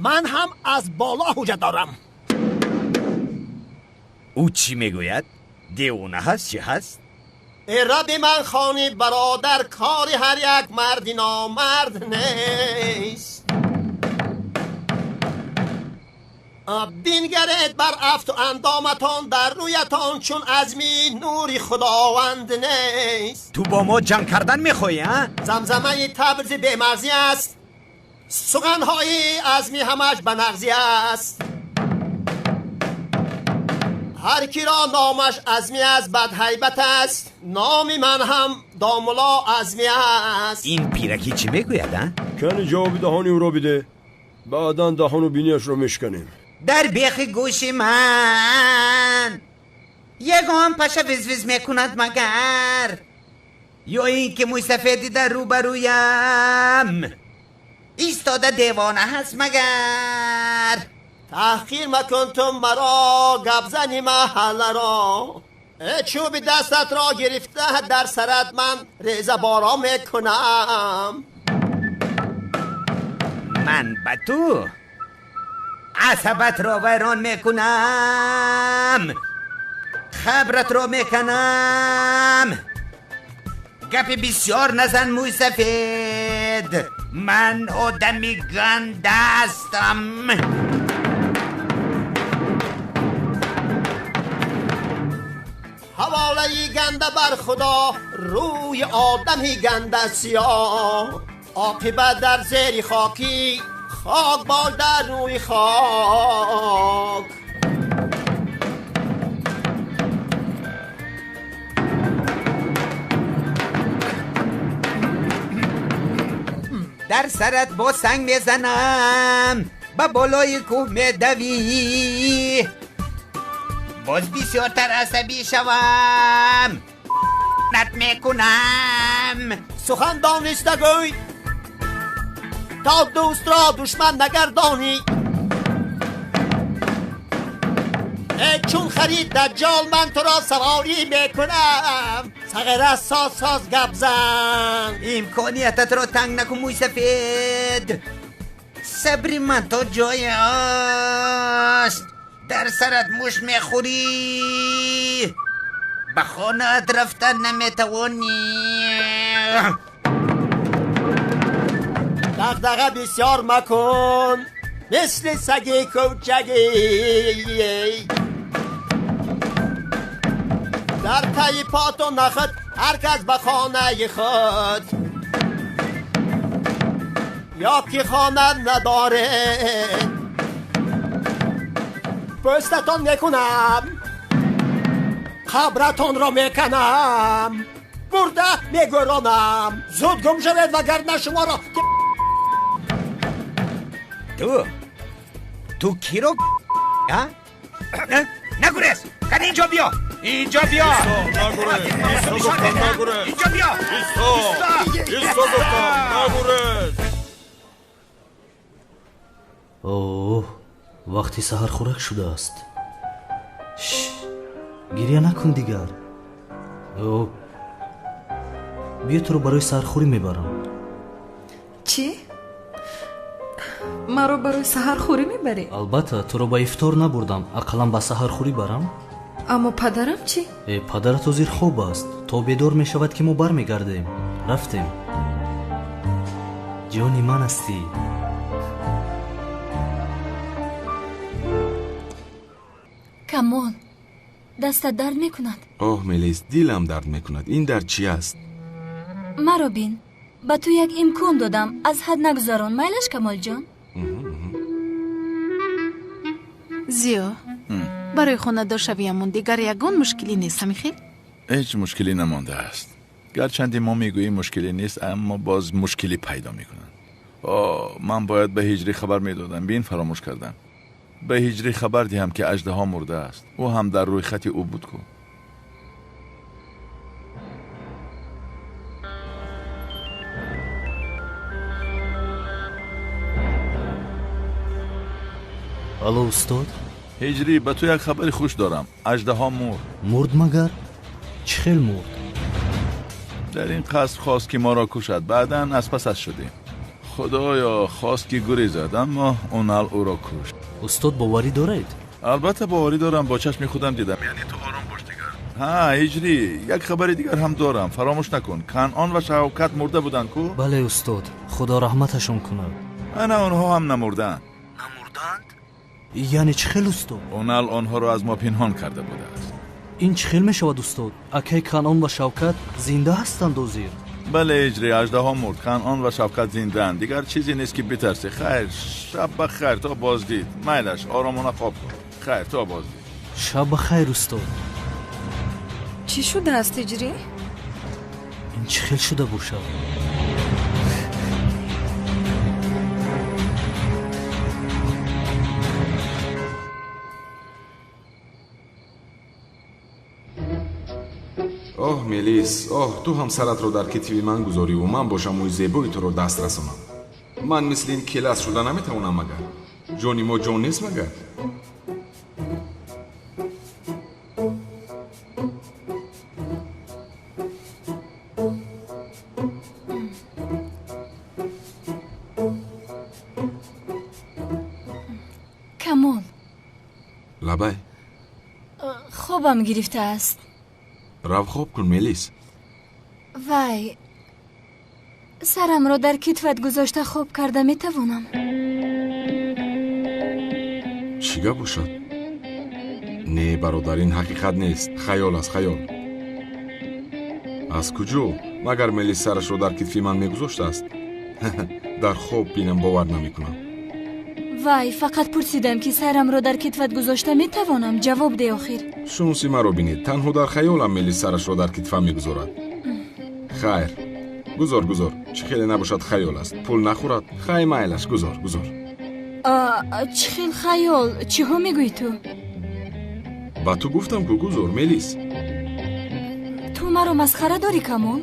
ман ҳам аз боло ҳуҷҷат дорам. Ӯ чӣ мегӯяд? Девона ҳаст, чӣ ҳаст? Эй Рабби ман, хони бародар, кори ҳар як марди номард нест. Бингаред бар афту андоматон, дар рӯятон чун азми нури худованд нест. Ту бо мо ҷанг кардан мехоҳӣ, а? Замзамаи табрзи бемағзӣ аст, суханҳои азми ҳамаш ба нағзӣ аст. Ҳар киро номаш азмӣ аст, бадҳайбат аст. Номи ман ҳам домулло азмӣ аст. Ин пиракӣ чӣ мегӯяд, а? Кани ҷавоби даҳони ӯро биде, баъдан даҳону биниашро мешканем. Дар бехи гӯши ман ягон паша визвиз мекунад магар? Ё ин ки мӯйсафеди дар рӯбарӯям истода девона ҳаст магар? Таҳқир макун ту маро, гапзани маҳалларо. Чӯби дастатро гирифта дар сарат ман резаборо мекунам. Ман ба ту асабатро вайрон мекунам, хабратро меканам. Гапи бисёр назан, мӯйсафед. Ман одами ганда ҳастам. Ҳаволаи ганда бар худо, рӯи одами ганда сиёҳ. Оқибат дар зери хокӣ, хок бош дар рӯи хок. Дар сарат бо санг мезанам, ба болои кӯҳ медавӣ. Боз бисёртар асабӣ шавам, нат мекунам. Сухан дониста гӯй, то дӯстро душман нагардонӣ. Э чун харид даҷҷол, ман туро саворӣ мекунам. Сағира соз соз гап зан. Имкониятатро танг накун, мӯйсафед. Сабри ман то ҷое аст. Дар сарат муш мехӯрӣ, ба хонаат рафтан наметавонӣ. Дағдаға бисёр макун, мисли саги кӯчагӣ. Дар таи поту нахӯд, ҳар кас ба хонаи худ. Ё ки хона надоред, пӯстатон мекунам, қабратонро меканам, бурда мегӯронам. Зуд гум шавед, вагарна шуморо. Ту киро, а? Нагурез! Кани инҷо биё! Инҷо биё! Инҷо биё! Исто гуфтам, нагурез! Оҳ, вақти саҳархӯрак шудааст. Гиря накун дигар. Биё туро барои саҳархӯрӣ мебарам. Чӣ? Маро барои саҳархӯрӣ мебарӣ? Албатта, туро ба ифтор набурдам, ақаллан ба саҳархӯрӣ барам. Аммо падарам чӣ? Падарат ҳозир хоб аст. То бедор мешавад ки мо бармегардем. Рафтем. Ҷони ман ҳастӣ. Камол, дастат дард мекунад? Оҳ, Мелис, дилам дард мекунад. Ин дард чӣ аст? Маро бин. Ба ту як имкон додам, аз ҳад нагузарон, майлаш, Камолҷон? Зиё, барои хонадоршавиямон дигар ягон мушкилӣ нест, ҳамихел? Ҳеҷ мушкилӣ намондааст. Гарчанде мо мегӯем мушкилӣ нест, аммо боз мушкилӣ пайдо мекунанд. О, ман бояд ба Ҳиҷрӣ хабар медодам, бин фаромӯш кардам. Ба Ҳиҷрӣ хабар диҳам, ки аждаҳо мурдааст. Ӯ ҳам дар рӯйхати ӯ буд ку. Алло, устод? Ҳиҷрӣ, ба ту як хабари хуш дорам. Аждаҳо мурд. Мурд магар? Чӣ хел мурд? Дар ин қасд хост, ки моро кушад, баъдан аз пасаш шудем. Худоё, хост, ки гурезад, аммо Унал ӯро кушт. Устод, боварӣ доред? Албатта боварӣ дорам, бо чашми худам дидам. Яъне ту ором бош дигар. Ҳа, Ҳиҷрӣ, як хабари дигар ҳам дорам, фаромӯш накун. Канъон ва Шавкат мурда буданд ку? Бале, устод, худо раҳматашон кунад. Ана онҳо ҳам намурдаанд. Намурдаанд? Яъне чӣ хел, устод? Унал онҳоро аз мо пинҳон карда будааст. Ин чӣ хел мешавад, устод? Акай Канъон ва Шавкат зинда ҳастанд ҳозир? Бале, Ҳиҷрӣ, аждаҳо мурд, Канъон ва Шавкат зиндаанд. Дигар чизе нест, ки битарсӣ. Хайр, шаб ба хайр, то боздид. Майлаш, оромона хоб кун. Хайр, то боздид. Шаб ба хайр, устод. Чӣ шудааст, Ҳиҷрӣ? Ин чӣ хел шуда бошад? Оҳ, Мелис, оҳ, ту ҳам саратро дар китфи ман гузориву ман бошам мӯи зебои туро даст расонам. Ман мисли ин келас шуда наметавонам магар? Ҷони мо ҷон нест магар? Камол. Лабай. Хобам гирифтааст. Рав хоб кун, Мелис. Вай, сарамро дар китфат гузошта хоб карда метавонам? Чӣ гап бошад? Не, бародар, ин ҳақиқат нест, хаёл аст, хаёл. Аз куҷо? Магар Мелис сарашро дар китфи ман мегузоштааст? Дар хоб бинам бовар намекунам. Вай, фақат пурсидам, ки сарамро дар китфат гузошта метавонам? Ҷавоб де охир. Шунси маро бинед, танҳо дар хаёлам Мелис сарашро дар китфам мегузорад. Хайр, гузор, гузор, чӣ хеле набошад хаёл аст, пул нахӯрад. Хай, майлаш, гузор, гузор. Чӣ хел хаёл? Чиҳо мегӯӣ ту? Ба ту гуфтам ку, гузор, Мелис. Ту маро масхара дорӣ, Камол?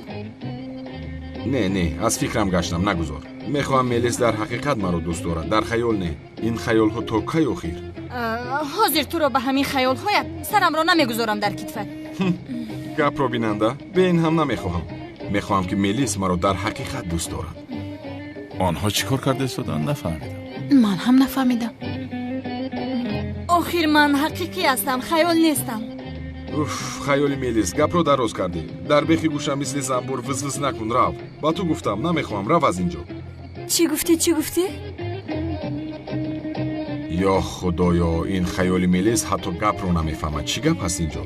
Не, не, аз фикрам гаштам, нагузор. Мехоҳам Мелис дар ҳақиқат маро дӯст дорад, дар хаёл не. Ин хаёлҳо то кай охир? Ҳозир туро ба ҳамин хаёлҳоят сарамро намегузорам дар китфат. Гапро бинанда, бе ин ҳам намехоҳам. Мехоҳам, ки Мелис маро дар ҳақиқат дӯст дорад. Онҳо чӣ кор карда истоданд, нафаҳмидам. Ман ҳам нафаҳмидам. Охир ман ҳақиқӣ ҳастам, хаёл нестам. Уф, хаёли Мелис, гапро дароз кардӣ. Дар бехи гӯшам мисли занбур визвиз накун, рав. Ба ту гуфтам, намехоҳам, рав аз ин ҷо. Чӣ гуфтӣ, чӣ гуфтӣ? Ё худоё, ин хаёли Мелис ҳатто гапро намефаҳмад. Чӣ гап ҳаст ин ҷо?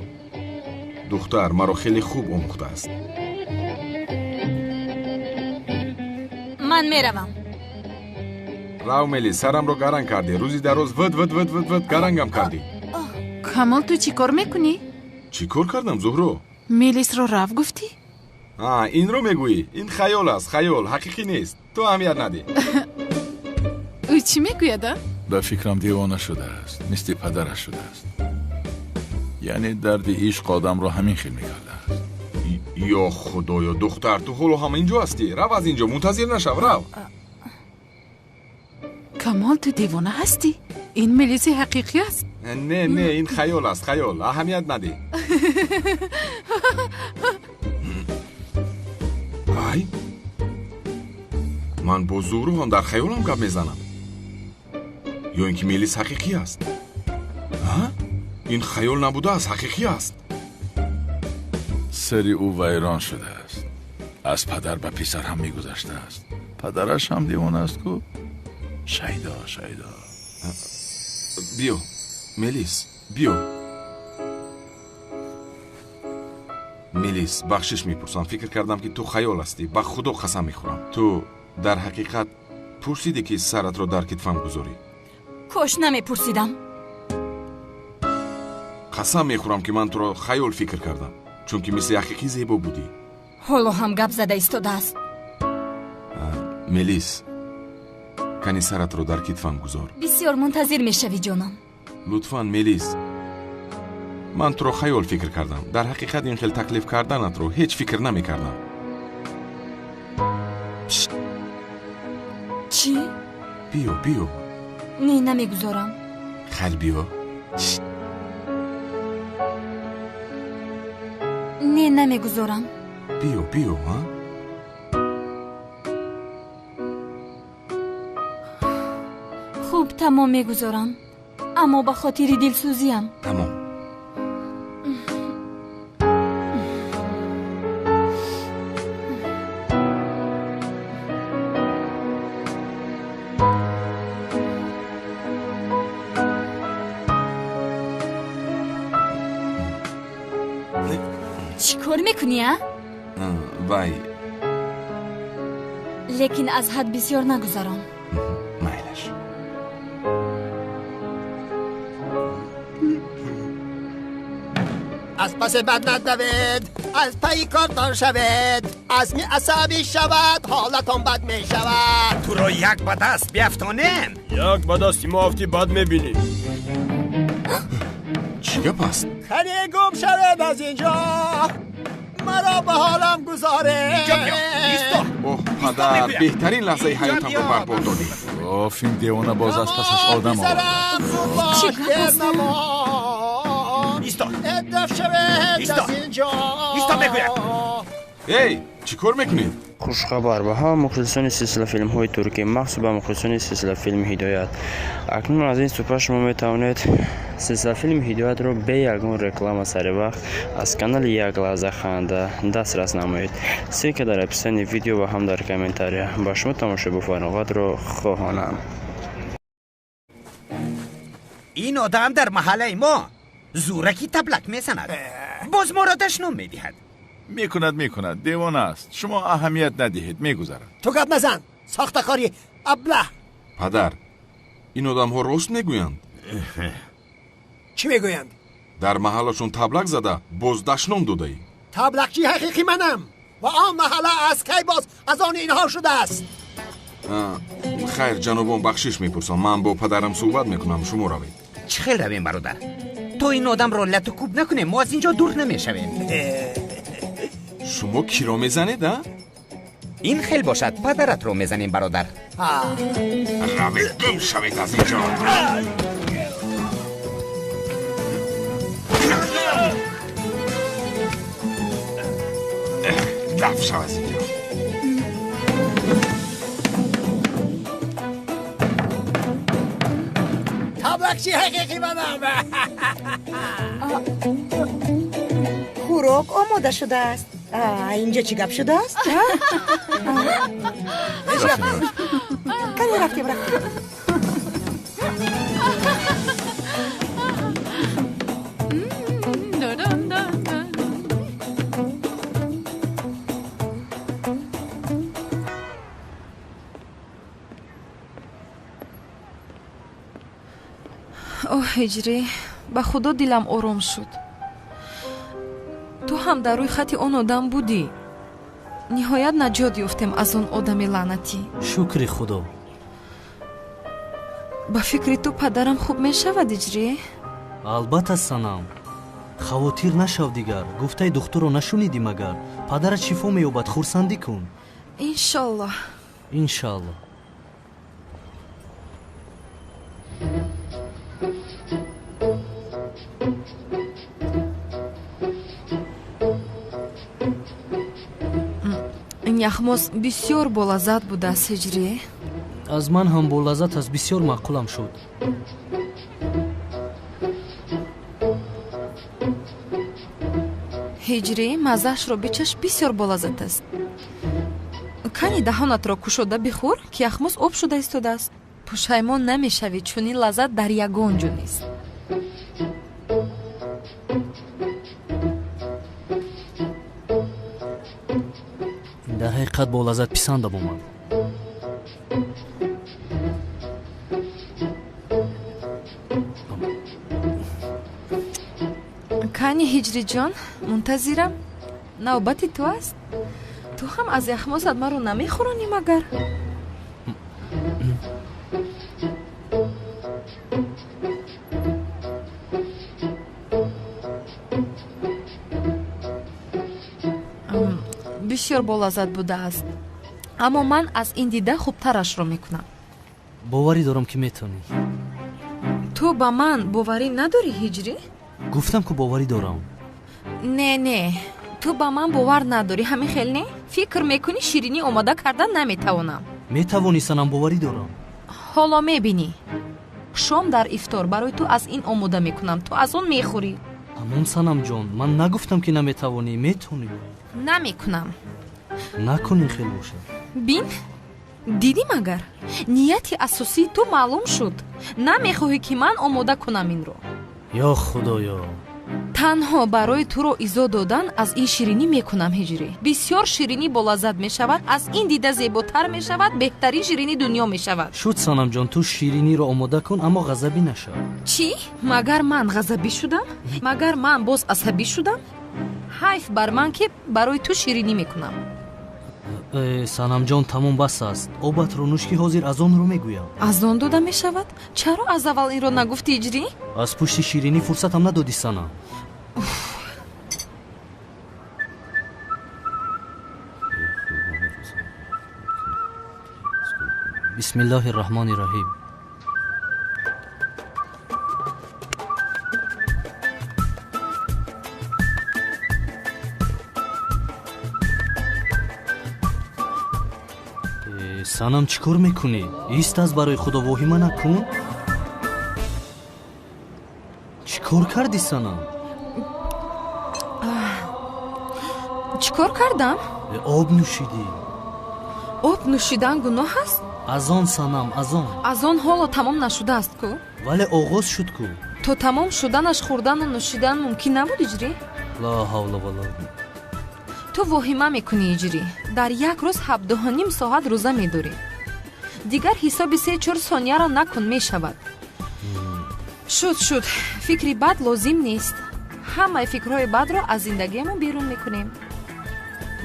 Духтар маро хеле хуб омӯхтааст. Ман меравам. Рав, Мелис, сарамро гаранг кардӣ. Рӯзи дароз вд вд вд вд вд гарангам кардӣ. Камол, ту чӣ кор мекунӣ? Чӣ кор кардам, Зуҳро? Мелисро рав гуфтӣ? А, инро мегӯӣ? Ин хаёл аст, хаёл, ҳақиқӣ нест. Ту аҳамият надиҳ. Ӯ чӣ мегӯяд, а? Ба фикрам девона шудааст, мисли падараш шудааст. Яъне дарди ишқ одамро ҳамин хел мекардааст. Ё худоё, духтар, ту ҳоло ҳам инҷо ҳастӣ? Рав аз инҷо, мунтазир нашав, рав. Камол, ту девона ҳастӣ? Ин Мелиси ҳақиқӣ аст? Не, не, ин хаёл аст, хаёл, аҳамият надиҳ. Ай, ман бо Зуҳро ҳам дар хаёлам гап мезанам. Ё ин ки Мелис ҳақиқӣ аст? Ин хаёл набудааст, ҳақиқӣ аст. Сари ӯ вайрон шудааст. Аз падар ба писар ҳам мегузаштааст. Падараш ҳам девона аст ку. Шайдо, шайдо. Биё, Мелис, биё. Мелис, бахшиш мепурсам. Фикр кардам, ки ту хаёл ҳастӣ. Ба Худо қасам мехӯрам. Ту дар ҳақиқат пурсидӣ, ки саратро дар китфам гузорӣ? Кош намепурсидам. Қасам мехӯрам, ки ман туро хаёл фикр кардам, чунки мисли ҳақиқӣ зебо будӣ. Ҳоло ҳам гап зада истодааст. Мелис, кани саратро дар китфам гузор. Бисёр мунтазир мешавӣ, ҷонам. Лутфан, Мелис, ман туро хаёл фикр кардам. Дар ҳақиқат ин хел таклиф карданатро ҳеҷ фикр намекардам. Чӣ? Биё, биё. Не, намегузорам. Хайр, биё. Не, намегузорам. Биё, биё, а? Хуб, тамом, мегузорам, аммо ба хотири дилсӯзиям. Тамом. Чӣ кор мекунӣ, а? Вай. Лекин аз ҳад бисёр нагузарон. Майлаш. Аз паси бад надавед, аз пайи кортон шавед. Азми асабӣ шавад, ҳолатон бад мешавад. Туро як ба даст биафтонем. Як ба дасти мо афтӣ, бад мебинӣ. Чӣ гап аст? Хане, гум шавед аз инҷо, маро ба ҳолам гузоред. Инҷо биё, исто. Оҳ, падар, беҳтарин лаҳзаи ҳаётамро барбод додӣ. Оф, ин девона боз аз пасаш одам овард. Писарам, зуд бош, Чӣ гап дер аст? намон. Исто. Даф шавед Исто. аз инҷо. Исто мегӯям. Эй, чӣ кор мекунед? Хушхабар ба ҳама мухлисони силсилафилмҳои туркӣ, махсус ба мухлисони силсилафилми Ҳидоят. Акнун аз ин супра шумо метавонед силсилафилми Ҳидоятро бе ягон реклама сари вақт аз канали Як лаҳза ханда дастрас намоед. Ссылка дар описании видео ва ҳам дар комментария. Ба шумо тамошои бофароғатро хоҳонам. Ин одам дар маҳаллаи мо зӯракӣ таблак мезанад, боз моро дашном медиҳад. Мекунад, мекунад, девона аст. Шумо аҳамият надиҳед, мегузарад. Ту гап назан, сохтакори аблаҳ. Падар, ин одамҳо рост мегӯянд. Чӣ мегӯянд? Дар маҳаллашон таблак зада, боз дашном додаӣ. Таблақчии ҳақиқӣ манам ва он маҳалла аз кай боз аз они инҳо шудааст? Хайр, ҷанобон, бахшиш мепурсам. Ман бо падарам суҳбат мекунам, шумо равед. Чӣ хел равем, бародар? То ин одамро лату кӯб накунем, мо аз ин ҷо дур намешавем. Шумо киро мезанед, а? Ин хел бошад, падаратро мезанем, бародар. Равед, гум шавед аз ин ҷо. Даф шав аз ин ҷо. Таблақчии ҳақиқӣ манам. Хӯрок омода шудааст. Инҷо чӣ гап шудааст? Кане, рафтем, рафтем. Оҳ, Ҳиҷрӣ, ба Худо дилам ором шуд. Ту ҳам дар рӯи хати он одам будӣ. Ниҳоят наҷот ёфтем аз он одами лаънатӣ. Шукри Худо. Ба фикри ту падарам хуб мешавад, Иҷрӣ? Албатта, санам, хавотир нашав дигар. Гуфтаи духтурро нашунидӣ магар? Падарат шифо меёбад, хурсандӣ кун. Иншоллоҳ. Иншаллоҳ. Ин яхмоз бисёр болаззат будааст, Ҳиҷрӣ. Аз ман ҳам болаззат аст, бисёр маъқулам шуд. Ҳиҷрӣ, маззаашро бичаш, бисёр болаззат аст. Кани даҳонатро кушода бихӯр, ки яхмоз об шуда истодааст. Пушаймон намешавӣ, чунин лаззат дар ягон ҷо нест. ҳақиқат бо лаззат писандам омад. Кани Ҳиҷриҷон, мунтазирам. Навбати ту аст. Ту ҳам аз яхмосат маро намехӯронӣ магар? Бисёр болаззат будааст, аммо ман аз ин дида хубтарашро мекунам. Боварӣ дорам, ки метавонӣ. Ту ба ман боварӣ надорӣ, Ҳиҷрӣ? Гуфтам, ку боварӣ дорам. Не, не, ту ба ман бовар надорӣ, ҳамин хел не? Фикр мекунӣ, ширинӣ омода кардан наметавонам? Метавонӣ, санам, боварӣ дорам. Ҳоло мебинӣ. Шом дар ифтор барои ту аз ин омода мекунам, ту аз он мехӯрӣ. Ҳамон, санамҷон, ман нагуфтам, ки наметавонӣ. Метавонӣ. Намекунам. Накун, ин хел бошад. Бин, дидӣ магар? Нияти асосии ту маълум шуд. Намехоҳӣ, ки ман омода кунам инро. Ё худоё! Танҳо барои туро изо додан аз ин ширинӣ мекунам, Ҳиҷрӣ. Бисёр ширинӣ болаззат мешавад, аз ин дида зеботар мешавад, беҳтарин ширинии дунё мешавад. Шуд, санамҷон, ту шириниро омода кун, аммо ғазабӣ нашав. Чӣ? Магар ман ғазабӣ шудам? Магар ман боз асабӣ шудам? Ҳайф бар ман, ки барои ту ширинӣ мекунам. Санамҷон, тамом, бас аст. Обатро нӯш, ки ҳозир аз онро мегӯям. Аз он дода мешавад? Чаро аз аввал инро нагуфтӣ, Ҳиҷрӣ? Аз пушти ширинӣ фурсатам надодӣ, санам. Бисмиллоҳи раҳмони раҳим. Санам, чӣ кор мекунӣ? Ист, аз барои худо воҳима накун. Чӣ кор кардӣ, санам? Чӣ кор кардам? Об нӯшидӣ. Об нӯшидан гуноҳ аст? Аз он, санам, аз он. Аз он ҳоло тамом нашудааст ку. Вале оғоз шуд ку. То тамом шуданаш хӯрдану нӯшидан мумкин набуд, Иҷрӣ? Ла ҳавла вала. Ту воҳима мекунӣ, Иҷрӣ. Дар як рӯз 17,5 соат рӯза медорӣ. Дигар ҳисоби се-чор сонияро накун, мешавад. Шуд, шуд, фикри бад лозим нест. Ҳамаи фикрҳои бадро аз зиндагиамон берун мекунем.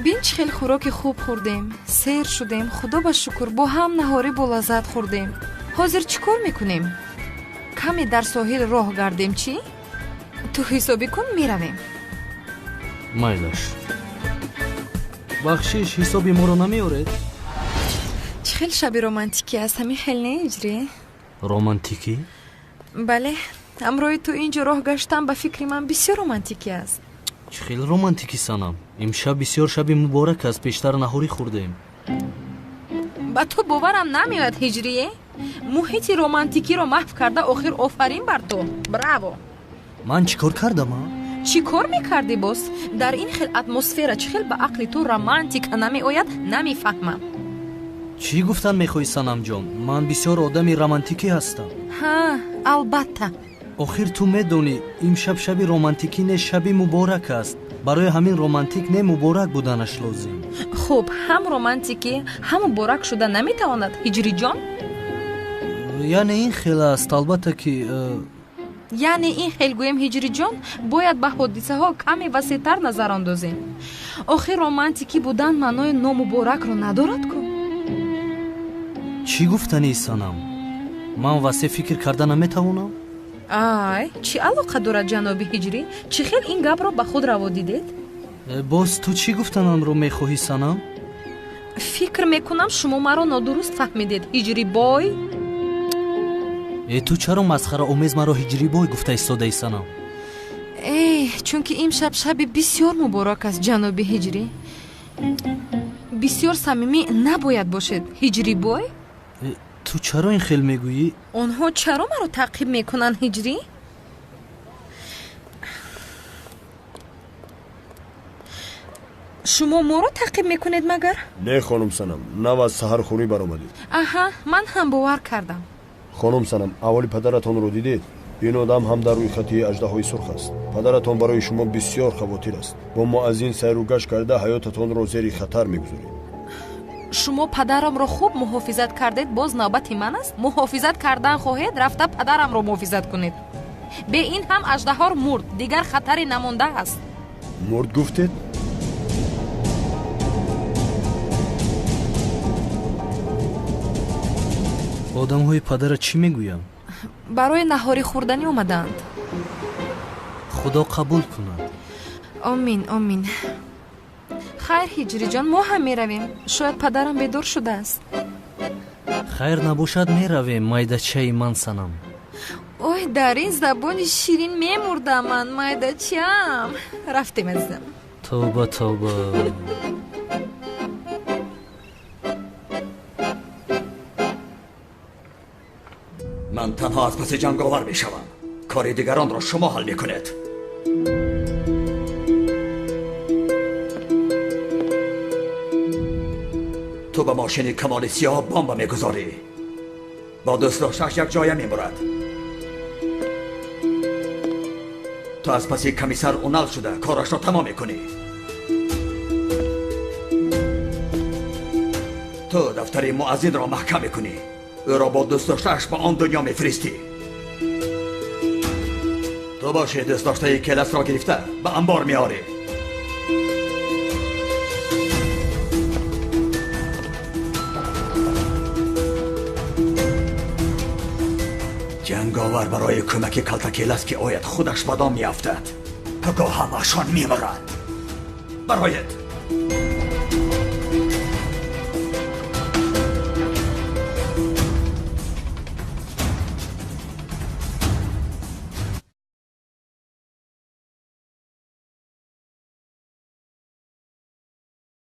Бин, чӣ хел хӯроки хуб хӯрдем, сер шудем, худо ба шукр, бо ҳам наҳорӣ болаззат хӯрдем. Ҳозир чӣ кор мекунем? Каме дар соҳил роҳ гардем, чӣ? Ту ҳисобӣ кун, меравем. Майлаш. Бахшиш, ҳисоби моро намеоред? Чӣ хел шаби романтикӣ аст, ҳамин хел не, Иҷрӣ? Романтикӣ? Бале, ҳамроҳи ту ин ҷо роҳ гаштан ба фикри ман бисёр романтикӣ аст. Чӣ хел романтикӣ, санам? Имшаб бисёр шаби муборак аст, пештар наҳорӣ хӯрдем. Ба ту боварам намеояд, Ҳиҷрие. Муҳити романтикиро маҳв карда, охир офарин бар ту. Браво! Ман чӣ кор кардам, а? Чӣ кор мекардӣ боз? Дар ин хел атмосфера чӣ хел ба ақли ту романтика намеояд, намефаҳмам. Чӣ гуфтан мехоҳӣ, санамҷон? Ман бисёр одами романтикӣ ҳастам. Ҳа, албатта. Охир ту медонӣ, имшаб шаби романтикӣ не, шаби муборак аст. Барои ҳамин романтик не, муборак буданаш лозим. Хуб, ҳам романтикӣ, ҳам муборак шуда наметавонад, Ҳиҷриҷон? Яъне ин хел аст, албатта ки Яъне ин хел гӯем, Ҳиҷриҷон, бояд ба ҳодисаҳо каме васеътар назар андозем. Охир романтикӣ будан маънои номуборакро надорад ку. Чӣ гуфтанӣ, санам? Ман васеъ фикр карда наметавонам? Ай, чӣ алоқа дорад, ҷаноби Ҳиҷрӣ? Чӣ хел ин гапро ба худ раво дидед? Боз ту чӣ гуфтанамро мехоҳӣ, санам? Фикр мекунам, шумо маро нодуруст фаҳмидед, Ҳиҷрибой. Э, ту чаро масхараомез маро ҳиҷрибой гуфта истодаи, санам? Э, чунки имшаб шаби бисёр муборак аст, ҷаноби Ҳиҷрӣ. Бисёр самимӣ набояд бошед, Ҳиҷрибой. Ту чаро ин хел мегӯӣ? Онҳо чаро маро таъқиб мекунанд, Ҳиҷрӣ? Шумо моро таъқиб мекунед магар? Не, хонум санам, нав аз саҳархӯрӣ баромадед. Аҳа, ман ҳам бовар кардам. Хонум санам, аввали падаратонро дидед? Ин одам ҳам дар рӯйхати аждаҳои сурх аст. Падаратон барои шумо бисёр хавотир аст. Бо мо аз ин сайру гашт карда ҳаётатонро зери хатар мегузоред. Шумо падарамро хуб муҳофизат кардед, боз навбати ман аст. Муҳофизат кардан хоҳед, рафта падарамро муҳофизат кунед. Бе ин ҳам аждаҳор мурд, дигар хатаре намондааст. Мурд гуфтед? Одамҳои падара чӣ мегӯянд? Барои наҳорӣ хӯрданӣ омадаанд. Худо қабул кунад. Омин, омин. Хайр, Ҳиҷриҷон, мо ҳам меравем. Шояд падарам бедор шудааст. Хайр набошад, меравем, майдачаи ман санам. Ой, дар ин забони ширин мемурдам ман, майдачаам. Рафтем, азизам. Тавба, тавба. Ман танҳо аз паси ҷанговар мешавам. Кори дигаронро шумо ҳал мекунед. Ту ба мошини Камоли Сиёҳ бомба мегузорӣ. Бо дӯстдоштааш як ҷоя мемурад. Ту аз паси комиссар Унал шуда корашро тамом мекунӣ. Ту дафтари муаззинро маҳкам мекунӣ. Ӯро бо дӯстдоштааш ба он дунё мефиристӣ. Ту боши дӯстдоштаи Келасро гирифта ба анбор меорӣ. Ҷанговар барои кӯмаки Калтакелас ки ояд худаш ба дом меафтад. Пагоҳ ҳамаашон мемиранд. Бароед.